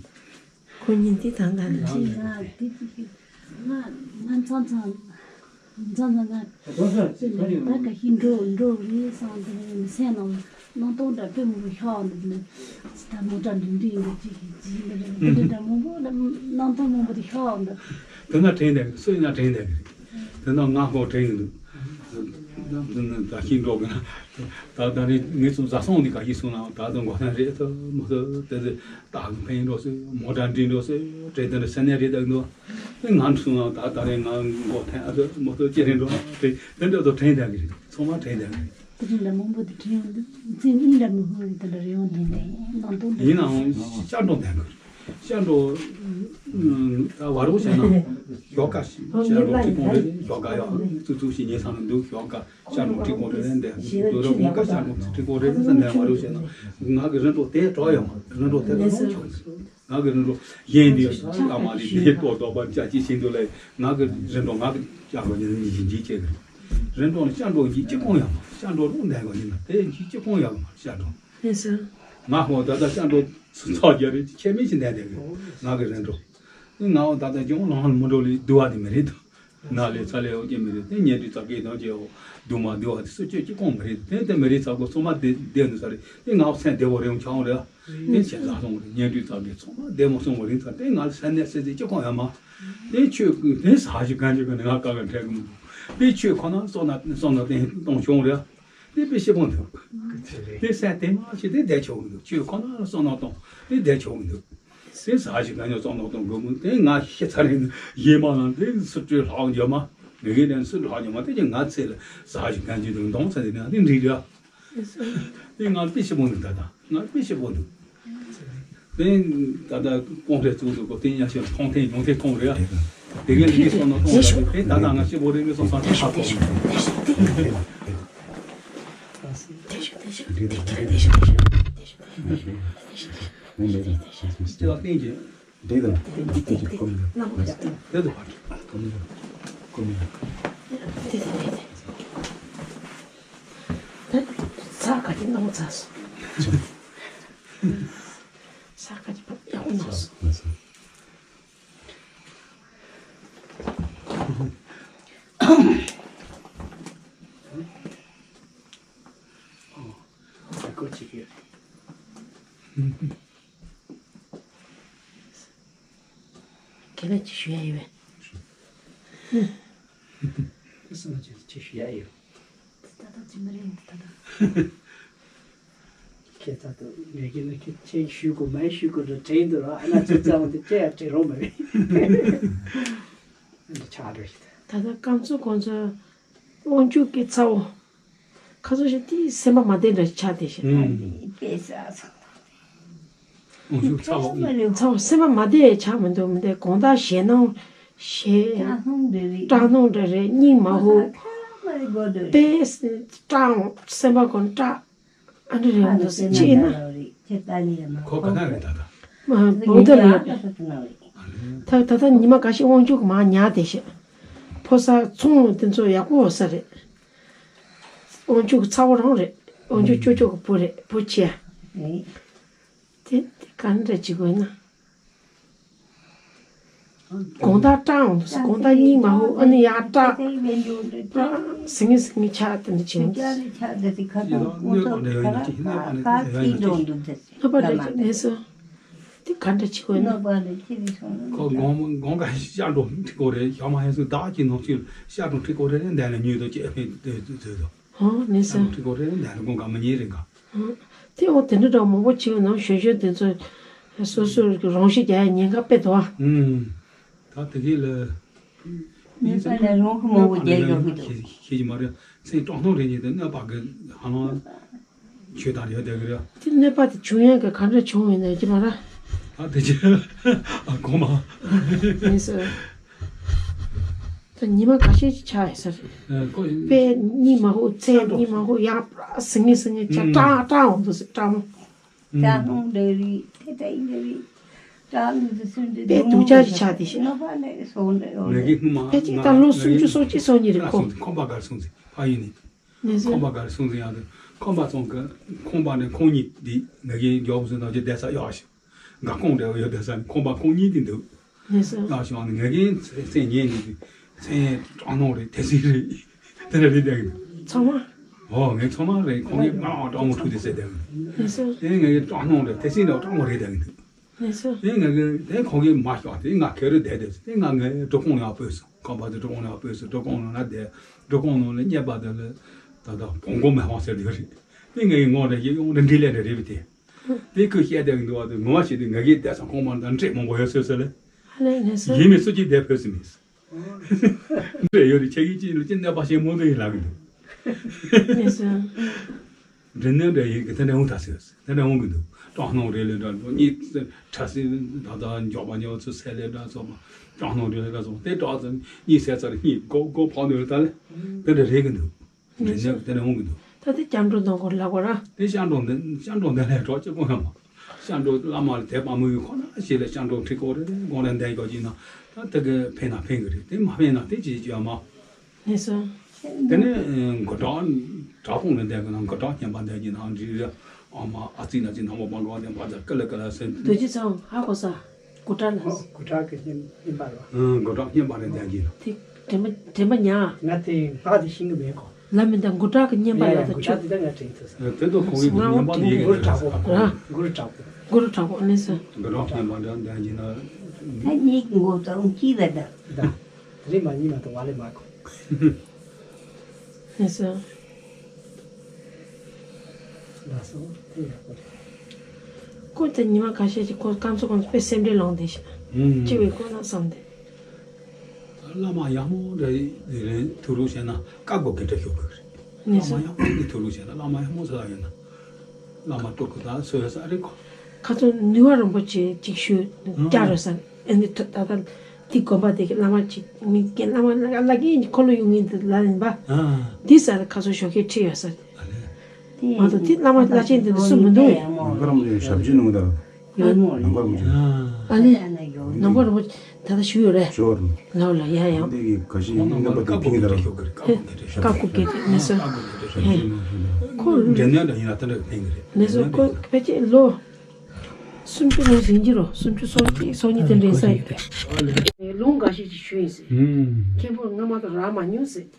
ཁོ་ཉིན་དེ་དང་ད་ནི། ང་དེ་དེ་ང་ང་མཚམས་མཚམས་མཚམས་མཚམས་ང་ད་ག་ཤི་འགྲོ་འགྲོ་རེད་སང་དེ་ནས་མི་སེམས་ནང་སྣང་སྟོང་འདྲ་དཔེ་མང་པོ་ཤར་འདུག་ནི་ད་མོ་ཊ་འདི་འདྲི་འདུག་ཅི་ཞིག་ཅི་ཞིག་འདྲ་འདྲ་མང་པོ་ལ་སྣང་སྟོང་མང་པོ་དེ་ཤར་འདུག་དེ་ན་དྲན་བསྡད་གི་སུ་ཡིན་ན་དྲན་བསྡད་གི་རེད། དེ་ན་ང་ཁོ་དྲན་གི་འདུག་ད་ཤིང་འགྲོ་གི་ན་ད་ད་རེས་ངེད་ཚོ་བཟའ་ཚང་འདི་ག་ཡིན་སོང་ན་ད་དུང་མགོ་ཐན་རེད་ཐུབ་མོ་ཐུབ་དེ་ཚོ་ད་གི་ཕན་འགྲོ་སོ་མོ་ཊ་འདྲི་འགྲོ་སོ་དྲན་དེ་འདྲ་སེ་ནས་རེད་ད་གི་འདུག་ང་འདྲི་སོང་ན་ད་ད་རེས་ང་མགོ་ཐན་ཨ་ཐུབ་མོ་ཐུབ་ཅི་རེད་འགྲོ་དེ་དེ་འདྲ་ཚོ་དྲན་བསྡད་གི་རེད། ཚང་མ་དྲན་བསྡད་གི་རེད། དེ་རིང་ལ་མང་པོ་དེ་དྲན་ཡོང་འདུག་མཚན་གཉིས་ལ་མི་ཧུར་རེད་དེ་འདྲ་རེ་ཡོང་དེ་ནས་ནང་དོན་དེ་ཡིན་ནའང་ཤར་འགྲོ་བསྡད་གི་རེད། ཤར་འགྲོ། ཨ་བ་རོ་བྱས་ན་ཞོགས་ཀ་ཤར་འགྲོ་ཁྲིད་གོང་རེད། ཞོགས་ཀ་ཡག་ཙུག་ཙུག་ཞིག་ཉལ་སང་ལ་འདུག་ཞོགས་ཀ་ཤར་འགྲོ་ཁྲིད་གོང་རེད། འདི་འདུག་ར། དགོང་ཀ་ཤར་འགྲོ་ཁྲིད་གོང་རེད་ཟེར་ནས་བ་རོ་བྱས་ན། ང་གི་རིན་གྲོ་དེ་གྲོགས་ཡོད་མ། རིན་གྲོ་དེ་གྲོགས་ཆོག་ང་གི་རིན་གྲོ་གཞན་འདི་ཨ་མ་རེད། དེ་ལྟོ་ལྡོག་པ་ཅག་ཅིག་བྱེད་འདུག་ལ། ང་གི་རིན་གྲོ་ང་གི་ཤར་འགྲོ་ཉིན་ཉིན་བཞིན་འཇིག་བྱེད་གི་རིན་གྲོ་ནི་ཤར་འགྲོ་འཇིག་ཅི་གོང་ཡོད་མ། ཤར་འགྲོ་རུང་འདས་གོ་ཡིན་ན་དེ་འཇིག་ཅི་གོང་ཡོད་མ། ཤར་འགྲོ། ལགས་སོ། ང་ཧོ་ད་ལྟ་ཤར་འགྲོ་ཚོགས་རྒྱ་རེད། ཁྱད་མེད་ཞིག་འདས་འདས་གི་ང་གི་རིན་གྲོ། ང་ཧོ་ད་ལྟ་ཅུང་ལང་ལ་མི་འགྲོ་ལས་སྡུག་བ་དེ་མི་རེད་དོ། ན་ལས་ཚ་ལས་འོ་ཀྱེ་མི་རེད། དེ་ཉལ་དུས་ཚ་གི་དང་ཅེ་འོ་སྡུག་མ་སྡུག་བ་དེ་སུ་ཅོ་ཅི་གོང་མི་རེད། དེ་དེ་མི་རེད། ཚ་གོ་ཚོ་མ་བདེ་བདེ་འདུག་ས་རེད། དེ་ང་སེམས་བདེ་བོ་རེད་འོང་ཆང་རེད། དེ་ཆེ་ཚ་སོང་རེད། ཉལ་དུས་ཚ་གི་ཚོ་མ་བདེ་མོ་སོང་བ་རེད། ཚ་དེ་ང་སེམས་ནས་སེ་ཚེ་ཅི་གོང་ཡ་མ། དེ་ཆོས་ཀུན་དེ་ས་ཞིག་གང་ཅི་གི་ནི་ང་ཀ་ག་འཕྲད་གི་མི་འདུག་དེ་ཆོས་ཁོ་ན་སོང་ན་སོང་ན་དེ་གཏོང་ཆོག་རེད། དེ་དཔེ་ཞིབ་པོ་འདུག་དེ་སེམས་དེ་མ་ཞིག་དེ་བསྡད་ཆོག་གི་འདུག་ཆོས་ཁོ་ན་སོང་ན་གཏོང་དེ་བསྡད་ཆོག་གི་འདུག་དེ་ཟ་ཞིག་ག་ཉོ་བཙོང་ནོ་གཏོང་དགོས་མོད། དེ་ང་ཤི་ཚར་རིང་ཡེ་མ་ལང་དེ་སུ་སྤྲོད་ལྷག་ཡོད་མ། མི་གི་དེ་སུ་ལྷག་ཡོད་མ། དེ་ཀྱི་ང་ཚེ་ལ་ཟ་ཞིག་ག་ཉོ་དུ་འདོང་ཚ་དེ་ནི་དེ་འགྲིག་ར། དེ་ང་དཔེ་ཞིབ་པོ་འདུག་ད་ལྟ་ང་དཔེ་ཞིབ་པོ་འདུག་དེ་ད་ལྟ་གོང་རེ་གཙུག་འདུག་གོ་དེ་ཉ་ཞིག་མཐོང་ཐེངས་ཡོང་ཐེངས་མཐོང་རེ། དེ་གའི་ལི་སོ་ནོ་གཏོང་ར་དེ་དེ་ད་ལྟ་ང་ཞིབ་པོ་རེ་གི་སོང་ས་ཁ་ཐོག་དེ་ཤོད་དེ་ཤོད་དེ་ཤོད་དེ་ཤོད་དེ་ཤོད་དེ་ཤོད་དེ་ཤོད། ལྟེ་བ་བསྟན་གྱི། འདི་དང་འདི་དེ་དེ་ཀོ་མི་ལ། དེ་དུ་བར། ཀོ་མི་ལ། ཀོ་མི་ལ། དེ་དེ་དེ་དེ། ད་ས་ག་གི་ནང་ཚ་སོ། ས་ག་གི་ཡག་པོ་ནང་སོ། ཨ་ཀོ་ཅི་གི། ཁྱེད་ལ་ཅི་ཞུ་ཡ་ཡོད་པས། ཁྱེད་ས་ལ་ཅི་ཅི་ཞུ་ཡ་ཡོད། ད་ད་ཅི་མ་རེད་ད་ད། ཁྱེད་ད་དུ་ངས་ཀྱི་ནི་ཁྱེད་ཅི་ཞུ་དགོས་མ་ཞུ་དགོས་ལ་དྲན་འདུག་ར། ཨ་ན་ཅི་ཙམ་དུ་ཅི་ཡ་དྲན་རོགས་མ་རེད། ཨ་ནི་ཆགས་འགྲོ་ཞིག་ད། ད་ད་སྐམ་ཚོ་གོང་ཚོ་དབང་ཕྱུག་གི་ཚ་བོ། ཁ་སང་ཞིག་དེའི་སེམས་པ་མ་བདེ་འདྲ་ཆགས་བསྡད་ཤག་དཔེ་ས་ཚང་། དབང་ཕྱུག་ཚ་བ། ཚ་བ་སེམས་པ་མ་བདེ་ཆགས་མི་འདུག་མི་བདེ་དགོང་དག་ཞེད་སྣང་ཞེད། སྐྲག་སྣང་འདྲ་རེད། སྐྲག་སྣང་འདྲ་རེད། སྙིང་མ་ཧུ། དཔེ་སྐྲག་སེམས་པ་ཀུན་སྐྲག་ཨ་འདྲ་རེད་འདུག་ཅེས་ན། ཁོ་ག་ན་རེད་ད་ལྟ། བོད་ད་ལ་ཡོད་པས། ད་ད་ལྟ་ཉི་མ་འགའ་ཤས་དབང་ཕྱུག་མར་ཉལ་བསྡད་ཤག་ཕོ་གསར་ཚོང་དེ་ཚོ་ཡག་པོ་ཡོད་ས་རེད། དབང་ཕྱུག་ཚ་བོ་རང་རེད། དབང་ཕྱུག་ཅོ་ཅོ་གི་བུ་རེད། བུ་ཆེ། དེ་དེ་ག་འདྲ་བྱེད་དགོས་ན། དགོང་དག་སྐྲག་འོང་དུས་དགོང་དག་སྙིང་མ་ཧུ་ཨ་ནི་ཡར་སྐྲག་ཟིང་ངེ་ཟིང་ངེ་ཆགས་དེ་འདྲ་བྱེད་འོང་དུས། གནོད་པ་འདྲ་ཡོད་ན་ཅི་གནོད་པ་འདྲ་ཅི་ཡོད་ན་ཅི། གནོད་པ་འདྲ་ཅི་གནས་སོ། དེ་ག་འདྲ་བྱེད་དགོས་ན། ཁོ་དགོང་དགོང་ཁ་ཤར་འགྲོ་འགྲིག་གོ་རེད། ཞག་མ་ཧན་སུ་བདག་གི་ནང་ཚུད་ཤར་འགྲོ་འགྲིག་གོ་རེད། འདན་ལ་ཉུལ་དུ་ཅེས་ཕན་དུ་དུ་དུ། ཨོ་ནས་སོ། ཤར་འགྲོ་འགྲིག་གོ་རེད། འདན་ལ་དགོང་ཁ་མ་ཉལ་རེད་ག་དེ་འོ་དེ་འདྲ་འདྲ་མང་པོ་བྱེད་ཡོད་ན་གཞོན་གཞོན་དེ་ཚོ་སོ་སོར་གྱི་རང་ཤི་རྒྱག་ཡ་ཉེན་ཁ་དཔེ་འདུག་ཨ། ཨུམ། ད་དེ་གས་ལ། གནོད་པ་ལ་རང་ཁོ་མང་པོ་རྒྱག་ཡོང་གི་འདུག་ཤེས་ཀྱི་མ་རེད། མཚན་སྐྲག་སྣང་རེ་ཉིད་དུ་གནོད་པ་གི་ཧ་ལམ་ཆོས་དང་ཡོད་བསྡད་གི་རེད། དེ་གནོད་པ་དེ་བྱུང་ཡ་གི་ག་འདྲ་བྱུང་ཡོད་ན་ཅི་མ་ར། ཨ་དེ་ཅི། ཨ་གོང་མ། མི་སོ། ད་ཉི་མ་འགའ་ཤས་ཅིག་ཆགས་ཡོད་ས་རེད། ཨ་ཁོ། དཔེ་གཉིད་མ་ཧུ་མཚན་གཉིད་མ་ཧུ་ཡང་སིང་ངེ་སིང་ངེ་ཆགས། ཨུམ། སྐྲག་སྐྲག་འོང་དུས་སྐྲག་མོ། ཅ་ནོང་འདྲ་རེད། དེ་ལྟ་ཡིན་འདྲ་རེད། ཅ་ལུ་དེ་སུན་དེ་དཔེ་སྡུག་ཅག་ཅིག་ཆགས་དེ་ཤི། ནོ་པ་ནས་སོང་འདྲ་ཡོང་ངེད་ཀྱི་སྔོན་མ་ཕལ་ཆེར་ད་ལོ་སུམ་ཅུ་སོ་གཅིག་སོ་གཉིས་རེད་ཁོ། ཁོམ་པ་གར་སོང་ཟིན་ཕ་ཡུལ་ནས། ནས་ཟིན། ཁོམ་པ་གར་སོང་ཟིན་ཡང་དུ་ཁོམ་པ་ཚོང་གི་ཁོམ་པ་ནས་ཁོང་གཉིས་དེ་ངེད་ཀྱི་མགྱོགས་སུ་ནང་ཆེ་བསྡད་ས་གཡོག་ཞིག་འགག་ཁོང་འདྲ་བ་ཡོད་བསྡད་ས་ནས་ཁོམ་པ་ཁོང་གཉིས་དེ་འདུག་ནས་ཟིན། གཡོག་ཞིག་ནས་ངེད་ཀྱི་མཚན་ཉན་ནས་དུ་མཚན་སྐྲག་སྣང་རེད་དེ་སྲིད་རེད། དེ་འདྲ་རེད་བསྡད་གི་འདུག་ཚང་མ། ཨོ་ངའི་ཚང་མ་རེད། ཁོང་གིས་ང་སྐྲག་མོ་འཁྲུག་དེ་ཟེར་བསྡད་གི་འདུག་ནས་ཟིན། དེ་ངེད་ཀྱི་སྐྲག་སྣང་རེད་དེ་སྲིད་འདྲ་སྐྲག་མོ་རེད་བསྡད་གི་འདུག་ནས་ཟིན། དེ་ང་གི་དེ་ཁོང་གིས་མ་ཤོག་དེ་ང་ག་རེ་བསྡད་བསྡད་ཟེར། དེ་ང་ངའི་སྒྲུབ་ཁང་ནང་སྤོས་སོང་། ཁང་པ་དེ་སྒྲུབ་ཁང་ནང་སྤོས་སོང་། སྒྲུབ་ཁང་ནང་ན་བསྡད། སྒྲུབ་ཁང་ནང་ལ་རྙེད་པ་དེ་ལ་ད་ལྟ་བོང་གོ་མེ་ཧོང་ཟེར་དེ་རེད། དེ་ངའི་ངོ་རེ་ཡིད་ཡོང་རེ་འདྲི་ལས་རེ་རེད་པ་དེ། དེ་ཁོས་བཤད་བསྡད་གི་འདུག་བ། དེ་ངོ་མ་བཤད་དུས་ང་གིས་བསྡད་སོང་། ཁང་པ་ནང་འདྲེ་མང་པོ་ཡོད་སོ་སོ་ལ། ཨ་ལས་ནས་ཟིན། ཡིན་མིན་སུ་གཅིག་བསྡད་ཕོད་སུ་མེད། འདྲེ་ཡོད་རེད། ཁྱེད་ཀྱིས་ཅི་ལ་ཅི་གནོད་པ་བྱེད་མོ་དེ་ཡིན་ལབ་གི་འདུག་ནས་ཟིན། འདྲེ་ནས་འདྲེ་ཡིན་གི་དེ་འདྲ་འོང་ད་ཟེར། དེ་འདྲ་འོང་གི་འདུག་སྐྲག་སྣང་རེ་ལས་འདྲ་འགྲོ་གཉིད་ཁྲ་སིལ་ད་ལྟ་མགྱོགས་པ་མགྱོགས་ཚུལ་སེ་ལས་འདྲ་སོགས་པ་སྐྲག་སྣང་རེ་ལས་འདྲ་སོགས་པ་དེ་སྐྲག་ཚུལ་གཉིད་སད་ཚར་གཉིད་སྒོ་སྒོ་ཕོག་ནས་རེད་ད་ལེ་དེ་འདྲ་རེད་གི་འདུག་རེད་ནས་དེ་ནས་འོང་གི་འདུག་ད་དེ་སྐྱབས་འགྲོ་གཏོང་སྐོར་ལབ་དགོས་ར། དེ་སྐྱབས་འགྲོ་འདི་སྐྱབས་འགྲོ་འདི་ལས་གྲོགས་གཅིག་པོ་ཡང་མ། སྐྱབས་འགྲོ་བླ་མ་ལ་དད་པ་མོས་གུས་ཁོ་ན་ཞིག་ལ་སྐྱབས་འགྲོ་ཁྲིད་དགོས་རེད་དེ་དགོངས་རེད་འདས་དགོས་ཀྱི་ན་ད་དེ་གི་ཕན་ན་ཕན་གི་རེད་དེ་མ་ཕན་ན་དེ་ཅིག་ཅིག་ཡང་མ། ངེས་སོ། དེ་ནས་མགུ་བྲག་བྲག་ཕུང་ལ་བསྡད་དགོས་ན་མགུ་བྲག་བསྙེན་པར་བསྡད་ཀྱི་ན་འབྲི་རེད། ཨ་མ་ཨ་ཙི་ན་ཙི་ན་མོ་པང་གང་ནས་བ་ཛ་ཀི་ལ་ཀི་ལ་ཟེར། རྡོ་རྗེ་ཚང་ཧ་གོ་ས། མགུ་བྲག་ལ། ཨོ་མགུ་བྲག་གི་བསྙེན་བསྙེན་པ་རེད་བ། ཨང་མགུ་བྲག་བསྙེན་པ་རེད་བསྡད་ཀྱི་ན། དེ་དྲན་པ་དྲན་པ་ཉག་ང་དེ་ང་དེ་ཤེས་གི་མེད་གོ། ལ་མི་འདའ་མགུ་བྲག་གི་བསྙེན་པ་ཡ་ཡོད་ད་མགུ་བྲག་ཆུ། དེ་ད་ང་དྲན་ཐུབ་ས། དེ་ཚོ་ཁོང་གི་ང་བསྙེན་པ་དེ་ཡིན་མགུ་གི་རེད་བྲག་ཟེར། པོ་ར། མགུ་རུ་བྲག་པོ། མགུ་རུ་བྲག་པོ་ཨ་ནི་སོ། མགུ་བྲག་བསྙེན་པ་འདྲ་འདྲ་ཡིན་ན། ད་གཉིས་ཀྱི་མགོ་ཙམ་གཅིག་ལ་འདའ། ད་དེ་རིང་མ་གཉིས་མ་གཏོགས་བ་ལས་མ་གོ། ཨ་ནི་སོ། ལགས་སོ་དེ་ཡག་པོ་རེད། ཁོ་ད་ཉི་མ་ཁ་ཤས་ཀྱི་ཁོ་སྐམ་ཚོ་སྐམ་ཚོ་དཔེ་སེམས་ཁྲལ་ལངས་བསྡད་ཤག་ཨུམ། ཅི་བས་ཁོ་ན་བསམ་བསྡད། བླ་མ་ཡག་མོ་འདྲ་ཡིན་ཐུགས་རུ་བྱས་ན་བཀའ་བསྒོ་གི་འདྲ་ཤོག་གི་རེད། ཨ་ནི་བླ་མ་སོ། ཡག་མོ་འདི་ཐུགས་རུ་བྱས་ན་བླ་མ་ཡག་མོ་ཟེར་ཡ་ཡོད་ན། བླ་མ་སྤྲུལ་སྐུ་དང་སོ་ཡ་ས་རེད་ཁོ། ཁ་ཚོ་ནུས་པ་རིན་པོ་ཆེ་ཅིག་ཞུ་ཨུམ། བསྐྱར་རོ་ས། ཨ་ནི་ད་ལྟ་འདི་དགོན་པ་དེ་གི་བླ་མ་ཅིག་མི་རྒན་བླ་མ་བླ་བླ་རྒན་འཁོར་ལོ་ཡོང་ངེས་འདི་ལ་ཡིན་པ། ཨ། འདི་ས་ལ་ཁ་ཚོ་ཞོགས་ཀས་ཁྲིད་ཡོད་ས། ཨ་ལེ། མ་གཏོགས་དེ་བླ་མ་བླ་ཆེན་འདི་འདི་སུ་མི་འདུག་ནང་པར་མི་ཞབས་ཕྱི་ནང་དང་ནང་པར་མི་ཨ་ལེ། ནང་པར་མི་ད་ལྟ་ཞུ་ཡོད་རེད། ཞོར་ལ་ལ་ཡ་ཡང་འདི་གི་ག་ཤི་ཡིན་ནམ་པ་དེ་ཕིང་གི་ད་ར་ཧེ། བཀའ་བསྒོ་གི་དེ་ནས་སོ། ཧེ། ཁོ་འདྲེ་ནོན་འདྲ་ཡིན་ན་དེ་འདྲ་ཕིང་གི་རེད། ནས་སོ་ཁོ་ཕལ་ཆེར་ལོ་སུམ་ཅུ་ནང་ཟིན་གྱི་རོ། སུམ་ཅུ་སོ་གཅིག་སོ་གཉིས་དེ་འདྲའི་ས་ཡོད་རེད། ལུང་འགའ་ཤས་ཀྱིས་ཞུས་ཡིན་ཟེར། ཨུམ། མཁན་པོ་སྔ་མ་དང་རག་མ་མྱོང་ཟེར།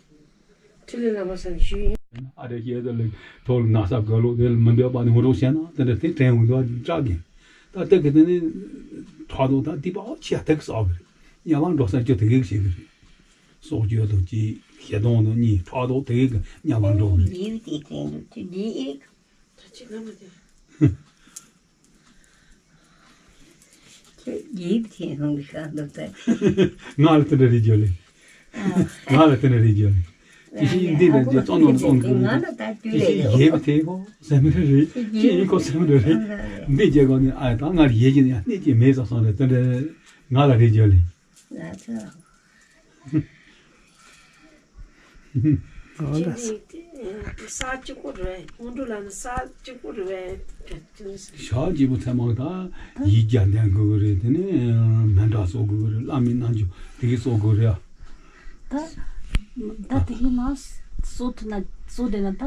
འཕྲིན་ལས་བླ་མ་ས་ནས་ཞུས་ཡིན། ཨ་རེ་ཤེས་ཟེར་ལེ་ཐོག་ལ་ན་ས་ག་ལོ་དེ་ལ་མི་འདོད་པ་ནི་འོ་རོགས་བཤད་ན་དེ་འདྲ་དེ་དྲན་འོང་དུ་སྐྲག་གི། ད་དེ་གི་དེ་ནི་ཕྲག་དོག་ད་དེ་པའོ་ཆེ་དེ་གི་ས་གི་རེད། ཡ་ལང་འགྲོ་ས་ཅི་དེ་གི་བྱེད་གི་རེད། སྲོག་གཅོད་དང་གཅིག་ཞེ་སྡང་དང་གཉིས་ཕྲག་དོག་དེ་གི་ཉམས་ལ་འགྲོ་གི་རེད། ལིའུ་ཏི་ཐེན་ལུ་ཏི་ལི་ཨེ། ད་ཅི་ལ་མ་དེ། ཁྱོད་ལིའུ་ཏི་ཐེན་ལུ་ཤ་འདུག་ད། ང་ལ་དེ་འདྲ་རེད་བརྗོད་ལེ། ང་ལ་དེ་འདྲ་རེད་བརྗོད་ལེ། ཅི་ཞིག་འདི་ལ་རྗེས་ཙོང་ནོར་ཙོང་གི། ཅི་ཞིག་ཡེ་བ་དེ་གོ་ཟེར་མི་རེད། ཅི་ཡིན་གོ་ཟེར་མི་རེད། འདི་རྗེས་གོ་ནི་ཨ་ད་ང་ཡེ་གི་ནི་སྣེ་གཅིག་མེད་ཙང་སོང་རེད་དེ་འདྲ་ང་ལ་རེད་བརྗོད་ལེ། ང་ཚོ། ཁྱེད་ཚོ་ས་གཅིག་པོ་རེད། སྔོན་འགྲོ་ལ་ནི་ས་གཅིག་པོ་རེད། ཞག་གཅིག་པོ་ཚད་མ་ད་ཡིག་བརྒྱ་ལྡན་དགོས་ཀྱི་རེད། དེ་ནས་མཎྜལ་གསོག་དགོས་ཀྱི་རེད། བླ་མའི་རྣལ་འབྱོར་དེ་གས་གསོག་དགོས་རེད། ད་ད་དེ་གས་མ་གསོག་ཐུབ་ན་གསོག་བསྡད་ན་ད་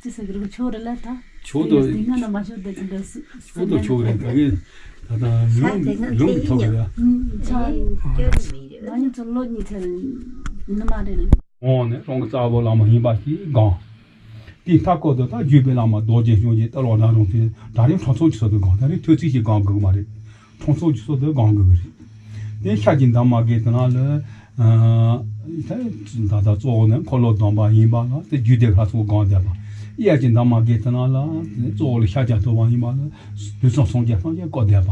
ཅི་ཟེར་གི་རེད། ཆོག་རེད་ལ་ད་ཆོག་དེ་ཏོ་དེ་སྔ་ན་མ་ཤོར་བསྡད་ཀྱི་འདྲ་སི་ཆོག་ཏོ་ཆོག་རེད། ད་གས་ད་ད་ལུང་ལུང་གི་ཐོག་གི་རེད། ང་ཡིན་ཚོ་ལོ་གཉིས་ཚར་ནི་མ་རེད། འོང་ནས་རང་གི་རྩ་བོ་བླ་མ་ཡིན་པ་ཞིག་དགོངས། དེའི་མཐའ་སྐོར་དུ་ད་བརྒྱུད་པའི་བླ་མ་རྡོ་རྗེ་འཆང་གི་ཏི་ལོ་ན་རུང་དེ་ད་རིང་ཁྲོམ་ཚོགས་ཀྱི་ཚོགས་དུ་དགོངས། ད་རིང་ཐོས་ཚིག་ཅིག་དགོངས་དགོས་ཀྱི་མ་རེད། ཁྲོམ་ཚོགས་ཀྱི་ཚོགས་དུ་དགོངས་དགོས་ཀྱི་རེད། དེ་ཤར་གྱི་འདབ་མ་གི་དེ་ན་ལ་ད་ད་གཙོ་བོ་ནི་འཁོར་ལོ་སྡོམ་པ་ཡིན་པ་ལ་དེ་རྒྱུད་སྡེ་ཁག་ཚོགས་དགོངས་བསྡད་པ། གཡས་ཀྱི་འདབ་མ་གི་དེ་ན་ལ་གཙོ་བོ་ལ་ཤཱཀྱ་ཐུབ་པ་ཡིན་པ་ལ་དུས་གསུམ་སངས་རྒྱས་ཐམས་ཅད་བསྐོར་བསྡད་པ།